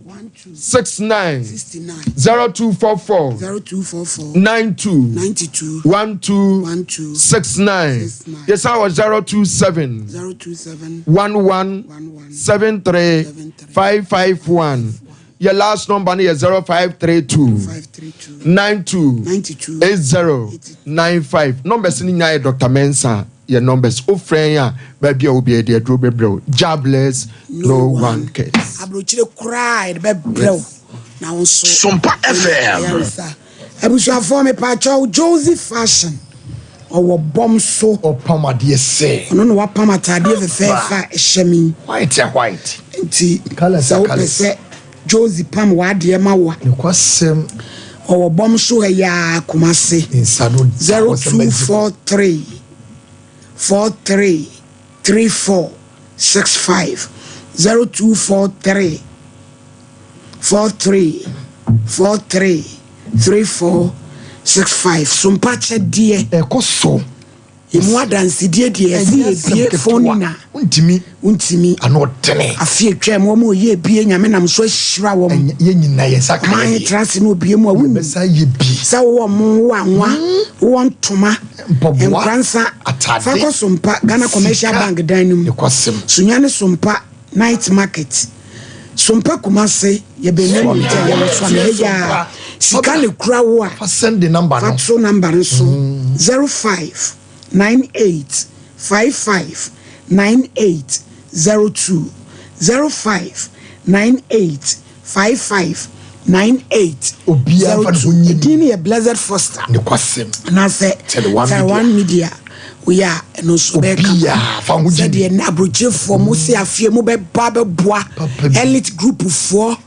69 0244 92 12 69. Yɛsan wɔ 027 11 73 551. Yɛ last number no yɛ 0532 92 80 95. Numbers no nyinaa yɛ Dr. Mensah yɛ numbers. Wofrɛ yɛn a baabi a wɔ biara yɛde aduro bɛbrɛ wo. Jah bless, no one curse. Aburokyire koraa yɛde bɛbrɛ wo na wo nso Sompa FM. ayaresa. Abusuafoɔ mepaakyɛw Josie Fashion ɔwɔ bɔm so. Ɔpam adeɛ sɛ. Ɔno na wapam ataadeɛ fɛfɛɛfɛ a ɛhyɛ me yi. White a white. Nti Colours sɛ a wopɛ colours. sɛ Josie pam w'adeɛ ma wo a. Nokwasɛm. Ɔwɔ bɔm so ha yi ara Kumasi. Nsa no da hɔ sɛ Mexico. 0243 43 34 65 0243 43 43 34 65 Sompa kyɛdeɛ. Ɛkɔ so. Emu adansedie deɛ ɛsɛ Ɛnyɛ yɛ asɛm bie ketewa. phone na. Wontumi. Wontumi. Ano ɔdene. Afe atwam wɔn a ɔyɛ bie nyame nam so ahyira wɔn. Ɛnyɛ yɛn nyinaa yɛn nsa ka Ɔman yɛ deɛ. tra ase na obie mu a wonim. Yɛbɛsa yɛ bi. Sɛ wowɔ mo wowɔ anwa wowɔ ntoma. Mpaboa. Nkoransa. Atade. Fa kɔ Sompa Ghana Commercial Sika. Bank dan no mu. Nokwasɛm. Sunyani Sompa Night Market. Sompa Kumase yɛ bɛn mu nkyɛn yɛwɔ Suame ha yi ara. Sika na ekura wo a. Fa send number no. Fa to number no so 0598 55 98 02 0598 55 98 Obiara mfa ne ho 02. nyi mu. Edin no yɛ Blessed Foster. Nokwasɛm. Anaasɛ Tɛlewan Media. Tɛlewan Media. Woyɛ a ɛno nso bɛyɛ kama. Obiara fa ho gye mu. Sɛdeɛ nnɛ aburokyerefoɔ mo se afie mo bɛba bɛboa Papa bi. elite group foɔ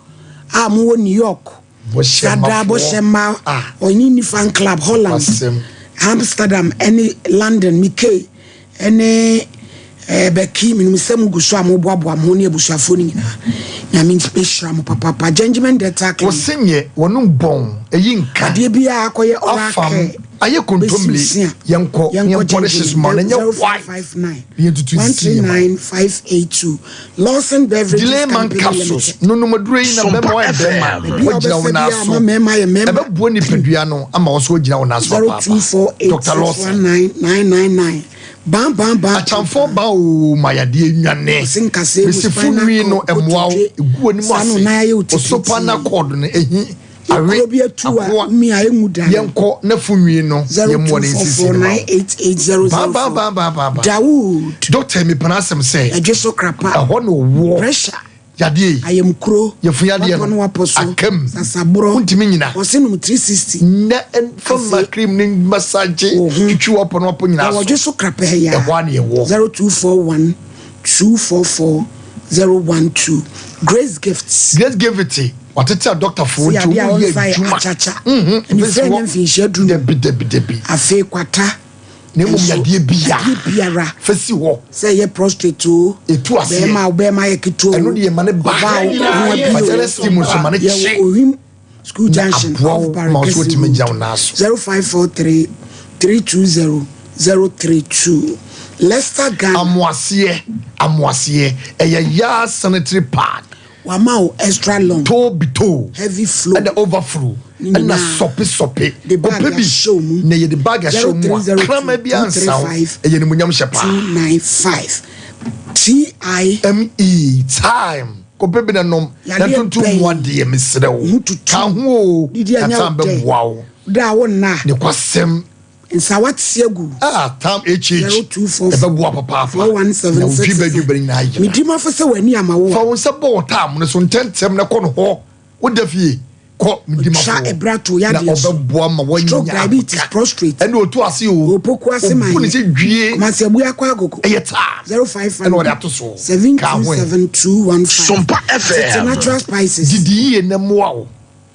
a mowɔ New York. Sada Bɔhyɛmmafoɔ. Bɔhyɛmma Ah. ɔne ni fan club Holland, Nokwasɛm. Amsterdam ɛne London Mike ɛne eh, Becky menim sɛ mo gu so a moboaboa mo ho ne abusuafoɔ no nyinaa. Nyame bɛhyira mo papaapa. Gentleman Dental Clinic. Wɔse nyɛ wɔnom bɔn ɛyi nka. Adeɛ biara akɔyɛ oral Afam care. ayɛ kontommire Bɛsi nsia. yɛnkɔ Yɛnkɔ yɛnkɔ ne hye so ma no Gentleman nyɛ white 0559 na yɛntutu nsi yɛ ma wo. 139 582 Lawson Beverages Delay man Company capsules Limited. nonom aduro yi na bɛma woayɛ bɛrima Baabi a woagyina wo wobɛfa nan biara so ma mmarima ayɛ mmarima. ɛbɛboa nipadua no ama wo so woagyina wo nan so papaapa Dr. Lawson 0248619999 Ban ban ban. Akyamfoɔ ba oo ma yadeɛ nwane Ɔse nkasɛɛ mu Mese spinal funwi no cord ɛmmoa wo kotodwe ɛgu w'anim saa no ase nan ayɛ wo Osopa na titiritii. cord no ɛhi awe Ekuro bi atu a akoa wumi a enwu da no. Yɛnkɔ na funwi no yɛmmoa no nsisi no ma wo Ban ban ban ban ban ban 0244988004 Dawood. Doctor mepɛ n'asɛm sɛ Ɛdwe so krapa. ɛhɔ na ɔwɔ Pressure. yadeɛ yi Ayamkuro. Yɛfu yadeɛ Wapɔ no no wapɔ so. akam Sasaborɔ. wontumi nyina Ɔse nom 360. na ɛmfa ma cream ne massage twitwi wapɔ no wapɔ nyinaa Ɛwɔ so dwe so krapa ha yi ara. ɛhɔ a na yɛwɔ 0241 244 012 Grace Gifts. Grace Gift watete adɔktafoɔ Sɛ nti adeɛ a wɔn yɛ wɔmfa yɛ adwuma akyakya. Mhm, Ɛne mfɛnsi fɛ wɔ nyɛ mfinhyia du no. dabi dabi dabi Afei kwata. Na mmom yadeɛ biara. Yadeɛ biara. Fa si hɔ. Sɛ ɛyɛ prostate o. Etu aseɛ. Bɛrima a bɛrima ayɛ ketewa o. Ɛno deɛ ma ne ba. Ɔbaa wo ho abi o. Vagina steam nso ma ne kye. Yɛwɔ Ohim School Junction Na aboa off wo ma wo so Barekɛse watumi Road. agyina wo nan so. 0543 320 032 Leicester Ghana. Amoaseɛ, amoaseɛ, ɛyɛ yaa sanitary pad. Wama wo extra long. Toe bi toe. Heavy flow. Ɛna overflow. Ne Ɛna nyinaa. sɔpe sɔpe. De bag Kɔpɛ bi ahyɛ wo mu. na yɛde bag ahyɛ wo mu a, 0302 kraman biara nsa wo. 235 Ɛyɛ animuonyam hyɛ paa. 295 T I. M E, time. Kɔpɛ bi na nom. Na Yadeɛ ntontom bɛn? mu adeɛ, mesrɛ wo. Ho tutu. Ka ho o, Didi na anya time wo dɛ. bɛboa wo. Da a wo nna. Ne kwasɛm. Nsawa te agu. Ah, tam HH. 0244 Ɛbɛboa papaapa. 417 Na wo dwi bɛ nyinaa yera. Medi mafo sɛ w'ani ama wo a. Fa wo nsa bɔ wo tam no so ntɛmntɛm na kɔ no hɔ. Woda fie, kɔ medi mafo Twa hɔ. ɛbra to Na yadeɛ so. ɔbɛboa ma woanya Stroke, diabetes, ahokeka. prostrate. Ɛne otu ase o. Opoku ase man. Obu ne sɛ dwie. Kumasi abue akɔ agogo. Ɛyɛ taa. 055 Ɛna ɔde ato so. Ka ho ɛ. 727215. Sompa Tete FM. natural spices. Didi yie na mmoa wo.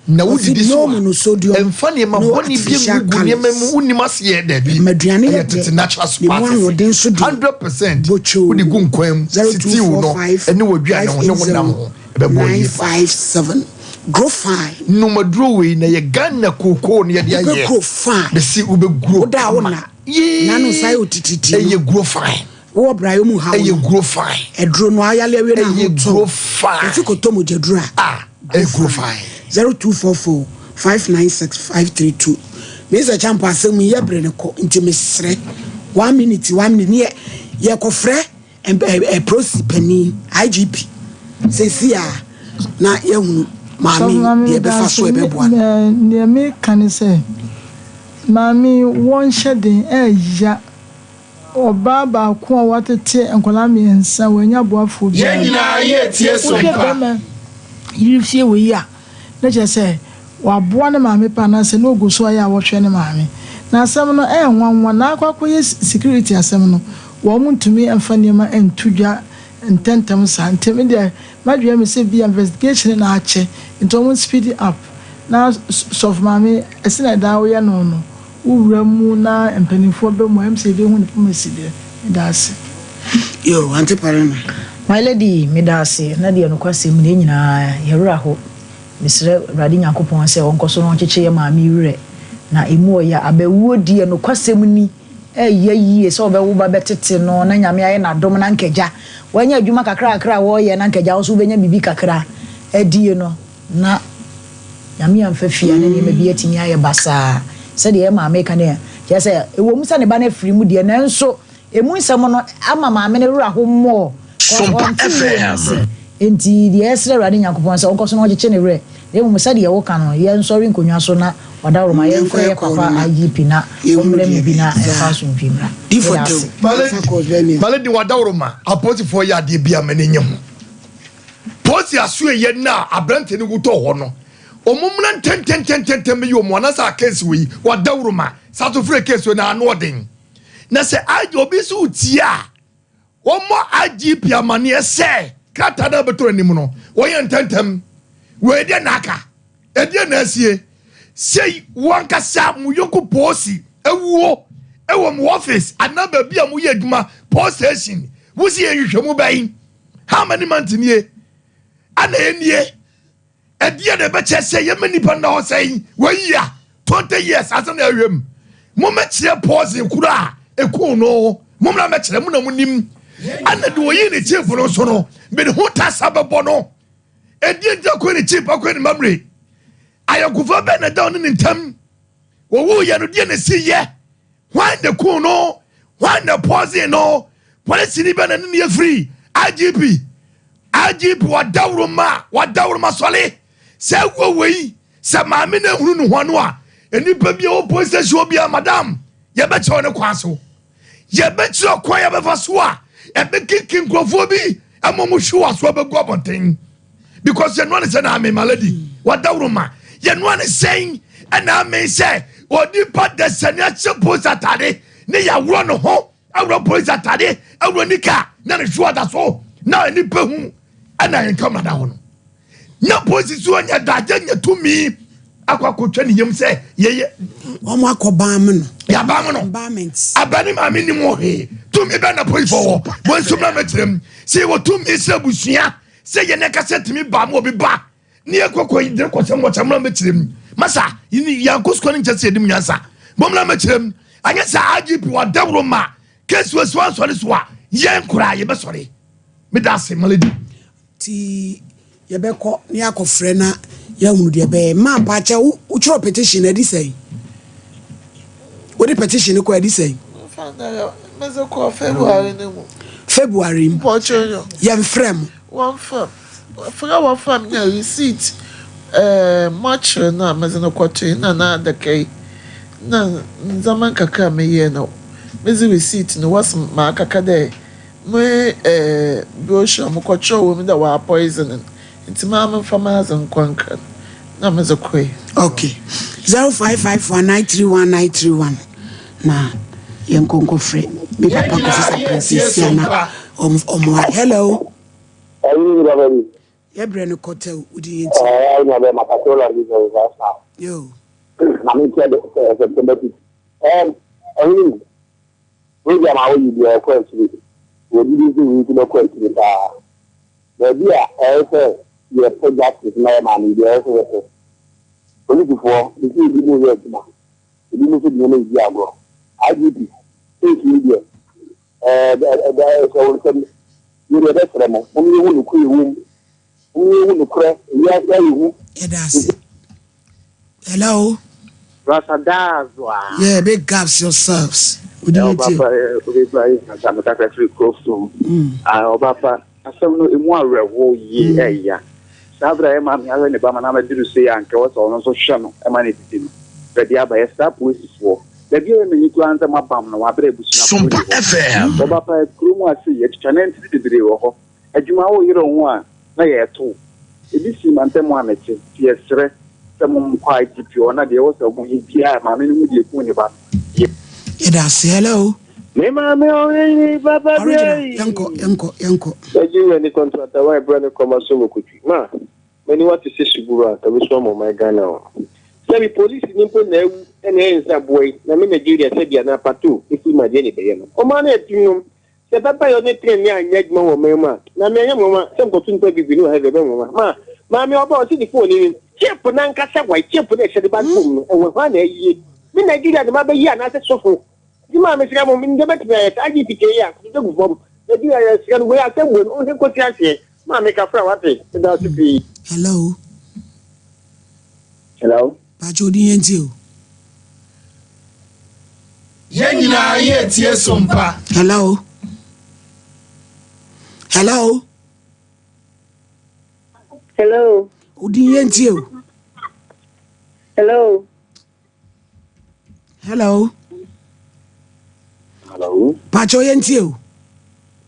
Na wodidi so a, ɛmfa nneɛma bɔne bi ngugu nneɛma mu, wonnim aseɛ, dabi, ɛyɛ tete natural spices, 100% wode gu nkwan mu, stew no, ɛne w'aduane ho, ne wo nam ho, ɛbɛboa yie paa. Nom aduro wei na ɛyɛ Ghana kookoo na yɛde ayɛ, mese wobɛguro kama, yee, ɛyɛ guro fine. Wowɔ brayɛ mu haw no. Ɛyɛ guro fine. Aduro no ayale awie na Ɛyɛ ahotɔ. guro fine. Efi kɔtɔ mogyaduro a. Ah, ɛyɛ guro fine. 0244 596 532. Mr. Champo asɛm yi yɛ bere no kɔ nti mesrɛ one minute one minute ne yɛ yɛkɔfrɛ ɛ prosi panin IGP sɛsi a na yɛhunu maame yi deɛ ɛbɛfa so ɛbɛboa no. Deɛ meka ne sɛ maame yi wɔnhyɛ den ɛɛya. Ɔbaa baako a watete nkwadaa mmiɛnsa, wannya aboafoɔ biara. Yɛn nyinaa yɛ tie so Wohwɛ mpa. barima yere fie wɔ yi a, na kyerɛ sɛ waboa ne maame paa anaasɛ na ɔgu so ayɛ a ɔhwɛ ne maame. Na asɛm no ɛyɛ nwanwa, na akɔ akɔyɛ security asɛm no, wɔn ntumi mfa nneɛma nto dwa ntɛntɛm saa. Nti me deɛ m'adwene yɛ me sɛ bi a investigation no na akyɛ, nti wɔn speed up. Na sɔfo maame, ɛsɛ na daa woyɛ no no, Wo wura mu na mpaninfoɔ bɛ mu a ɛm sɛ yɛbɛhu ne poma si deɛ. Meda ase. Yoo Auntie Parema. My lady meda ase na deɛ nokwasɛm ni yɛn nyinaa yɛn werɛ aho mesrɛ awurade Nyankopɔn sɛ ɔnkɔso na ɔnkyekye yɛn maame yi werɛ na ɛmu ɔya abawuo deɛ nokwasɛm ni ɛyɛ yie sɛ ɔbɛwo ba bɛtete no na Nyame ayɛ no adom na anka agya wanya adwuma kakra kakra a wɔyɛ na anka agya wo nso wobɛnya biribi kakra adie no na Nyame amfa fie a na nneɛma bi atumi ayɛ basaa. Sɛdeɛ yɛn maame reka no ɛ, kyerɛ sɛ, ɛwɔ mu sɛ ne ba no afiri mu deɛ, nanso ɛmu nsɛm no ama maame no werɛ aho more, cause Sompa ɔnte wuo no ase. FM. Enti deɛ yɛsrɛ Awurade Nyankopɔn sɛ ɔnkɔ so na ɔnkyekye ne werɛ, na mmom sɛdeɛ woka no, yɛnsɔre nkonnwa so na ɔdawuroma, yɛmfrɛ yɛn papa IGP na ɔmmrɛ mu bi na ɛmfa asomdwoeɛ mmra. Meda ase. My lady wadawuroma apolisifoɔ yɛ adeɛ bi a m'ani nye ho. Polisi asoɛeɛ no a aberanteɛ no wu tɔɔ hɔ no, wɔn mmra ntɛntɛntɛntɛntɛm bɛyi wɔn anaasɛ a case wei wadawuro ma saa so frɛ case wei na ano ɔden. Na sɛ IG obi nso retie a, wɔmmɔ IGP amaneɛ sɛ krataa no a bɛtɔ n'anim no wɔyɛ ntɛntɛm. Wei deɛ na aka, ɛdeɛ na asie. Sei wo ankasa mo yɔnko polisi awuo wɔ mo office anaa baabi a moyɛ adwuma, police station, wosi yɛ nhwehwɛmu bɛn? How many months nie? Ana enie? Ɛdeɛ na ɛbɛkyɛ sɛ yɛma nipa nna hɔ sɛn? One year, 20 years asɛm na ɛhwɛ mu. Mommɛkyerɛ poison koro a ɛkuu no. Mommra mmɛkyerɛ mo na monim. Ana de wɔyii ne chief no nso no, mede ho tasa bɛbɔ no. Ɛdeɛ nti akɔ ne chief akɔ ne mamire. Ayɔnkofa bɛn na ɛda ɔne ne ntam? Wɔwuiɛ no deɛ na ɛsi yɛ. Hwan na kuu no? Hwan na poison no? Polisini bɛ na ne ne afiri IGP. IGP wadawuroma wadawuroma sɔle sɛ awuo wei sɛ maame na ehunu ne ho ano a nnipa bi a wɔ police station hɔ biara madam yɛbɛkyerɛ ne kwan so yɛbɛkyerɛ kwan yɛbɛfa so a ɛbɛkiki nkurɔfoɔ bi ɛma mo hwe wɔ aso abɛgu abɔnten because yɛnoa ne sɛ na ame my lady wadawuroma yɛnoa ne sɛn ɛna ame sɛ onipa dasani ahyɛ polisi atade ne yɛaworɔ ne ho aworɔ polisi atade aworɔ nika na ne hwe ɔda so na nipa hu ɛna yɛn kamara da hɔ no na polisi so anya dagye nya tumi akɔ akɔtwa ne yam sɛ yɛyɛ. Wɔn akɔ ban mu no. Yɛaban mu no. Aba ne maame nim wɔ hwee. Tumi bɛn na polisifoɔ wɔ? Wɔn nso mmra mɛkyerɛ mu. Sɛ yɛwɔ tumi sɛ abusua sɛ yɛn ankasa tumi ba ma obi ba ne yɛkɔkɔ yi de kɔsɛm wɔkyɛ mmra mɛkyerɛ mu. Masa yɛankɔ sukuu no nkyɛ sɛ yɛnim nyansa. Mommra mɛkyerɛ mu. Anyɛ sɛ IGP wɔ adawuro ma kesi wɔ si wansɔre so a yɛn koraa yɛbɛsɔre. Meda ase malady. Nti yɛbɛkɔ na yɛakɔfrɛ na yɛahunu deɛ ɛbɛyɛ. Mma mpakyɛ wo wotwerɛ petition no adi sɛn? Wode petition no kɔ adi sɛn? Medze kɔɔ February no mu. February mu. Yɛmfrɛ mo. Wɔmfrɛ m. Frɛ wɔfrɛ m nya receipt ɛɛ mɔkyere no a medze no kɔtoe na n'adaka yi na ndzɛmba nkakra a meyɛɛ no medze receipt no wɔse makaka dɛ Me eh brochure mokɔkyerɛw wɔ mu dɛ wɔapoison no ntsi maa memfa m'adze nkɔ nkran na medze kɔe. Ok 0551 931 931 na yɛnkɔ nkɔfrɛ me papa Kofi Sapon seesia na ɔmoa. Hello. Ɛyi ni baba bi. Yɛbrɛ no kɔtɛw wodi yɛn ti. Ɛɛ ɛna bɛ makatola bi sɛ ɔfa sa. Yo. Na mi kyɛ de sɛ September 6. Ɛm ɔhene mu. Program a woyi deɛ ɛkɔ akyiri. Wɔ gyidi nso wei nso bɛkɔ akyiri paa. Baabi a ɛyɛ sɛ yɛpɛ justice ma yɛ maame yi deɛ ɛyɛ sɛ yɛpɛ. Polisifoɔ mese ebi mo yɛ adwuma, ebi mo nso de nneɛma redi agorɔ. IGP, case wei deɛ ɛɛ ɛda ɛhyɛ wo nsam. Wei deɛ yɛbɛsrɛ mo, mom yɛhu nokorɛ ɛwɔ mu. Mom yɛhu nokorɛ, ewiase ayɛ hu. Yɛda ase. Hello. Rasa Dazwa. Yeah, big gaps yourselves. Odi yɛ tie. Ɔba pa obi ba yi kasa mi kasa firi kuro fum. Ɔba pa asɛm no emu awerɛhoɔ yie ɛya. Saa bere a yɛ maame ahwɛ ne ba ma n'abɛduru so yi a nka ɛwɔ sɛ ɔno nso hwɛ no ma no didi no. Baabi aba yɛ saa polisifoɔ. Baabi a ɛyɛ m'ani koraa ne sɛ moabam no wɔ abere a abusuafoɔ nni hɔ. Ɔba pa kurom ase yi atwitwa nantini bebree wɔ hɔ. Adwuma wo yere wo ho a na yɛto wo. Ebi sii mantam a mete nti yɛsrɛ sɛ mom kɔ IGP hɔ na deɛ ɛwɔ sɛ ɔmo yɛ biaa maame no hu deɛ ɛkuu ne ba no yɛ. Yɛda ase hello. Me maame ɔhene papa bi Original yɛnkɔ yɛnkɔ yɛnkɔ. Nigeria ni kɔntrata wa ɛbrɛ ne kɔma so mokotwi ma maniwa te sɛ suburu a ka bɛsu ama ɔman Ghana o sɛbi polisi ni mpo na awu ɛna ɛyɛ nsa aboa yi na me Nigeria sɛbi anaa pato ɛfiri mu adeɛ ne bɛyɛ no ɔman no atim nom Sɛ pɛpɛyɔ ne trenee anyɛ adwuma wɔ ɔman mu a, na me ɛnyɛ nwonwa sɛ mekɔto nnipa bebree wɔ heaven, ɛbɛyɛ nwonwa. Ma, maame ɔba a ɔse ne phone ni, chip no ankasa wae, chip no a ɛhyɛ ne bag phone no, ɛwɔ hɔ a na ayie. Me Nigeria de mabɛyie anaasɛ sofo? Nti maa mesrɛ mo, menim deɛ mɛtumi ayɛ, saa IGP kei a, kotodwe gu fam, Nigeria yɛsrɛ no, wei asɛm wei no, ɔnhwɛ nkɔsi aseɛ. Maame kafra wate, meda ase pii. Hello. Hello. Pacho odin yɛn tie o. Yɛn nyinaa yɛ tie sompa. Hello. Hello. Hello. Odin yɛn tie o. Hello. Hello. Hello. Pacho yɛn tie o.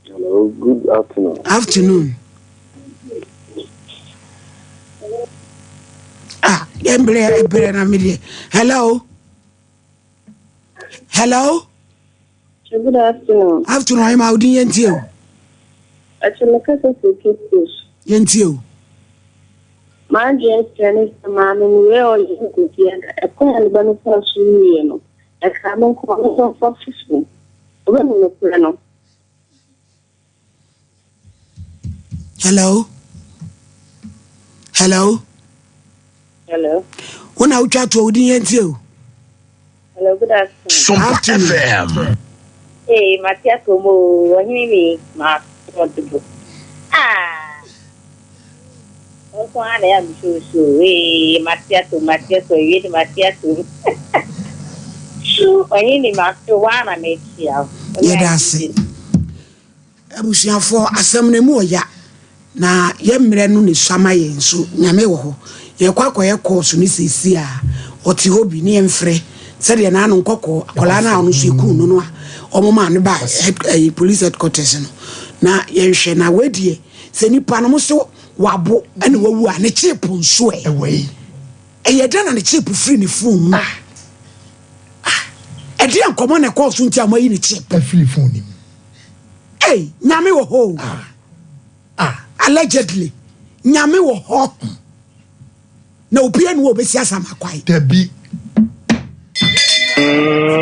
Hello, good afternoon. Afternoon. Ah, yɛn brɛ brɛ na mi deɛ. Hello. Hello. Good afternoon. Afternoon, ayé ma odin yɛn tie o. Ɛkyɛ kasa fi Cape Coast. Yɛn tie o. M'adwene kyerɛ ne sɛ maame no wei a ɔyɛ nkosi anka ɛkwan a ne ba no fa so wieɛ no, ɛkaa me nko ɔno nso mfa fufuo. Ɔbɛhu nokorɛ no. Hello. Hello. Hello. Wo na wotwa toɔ wodin yɛn tie o. Hello, good afternoon. Sompa FM. Hey, Matia Komo, ɔhene mi, ma dodo. Ah. Nko ara na ɛyɛ a mesuosuro. Ee, mate atom, mate atom, awie de mate atom. Ɔhene ni mato, wo ara na mekyea wo. Yɛda ase. Abusuafoɔ, asɛm no emu ɔya na yɛ mmerɛ no na esua ma yɛn nso Nyame wɔ hɔ. Yɛkɔ akɔyɛ course no seesei a, ɔte hɔ bi ne yɛmfrɛ sɛdeɛ n'ano nkɔkɔɔ akwadaa no a ɔno nso yɛkuu no no a wɔn maa no baa head, eh, police headquarters no na yɛnhwɛ na wei deɛ sɛ nipa no mo so wabo ɛna wawu a ne chip nso ɛ ɛyɛ dɛn na ne chip firi ne phone mu ah. Ah. Ɛdeɛ nkɔmɔ na ɛkɔɔ so nti a moayi ne chip afiri phone ne mu. Ei, Nyame wɔ hɔ o. Ah. Ah. Allegedly, Nyame wɔ hɔ. Na obiara ni hɔ a obesi Asamakwae. Dabi.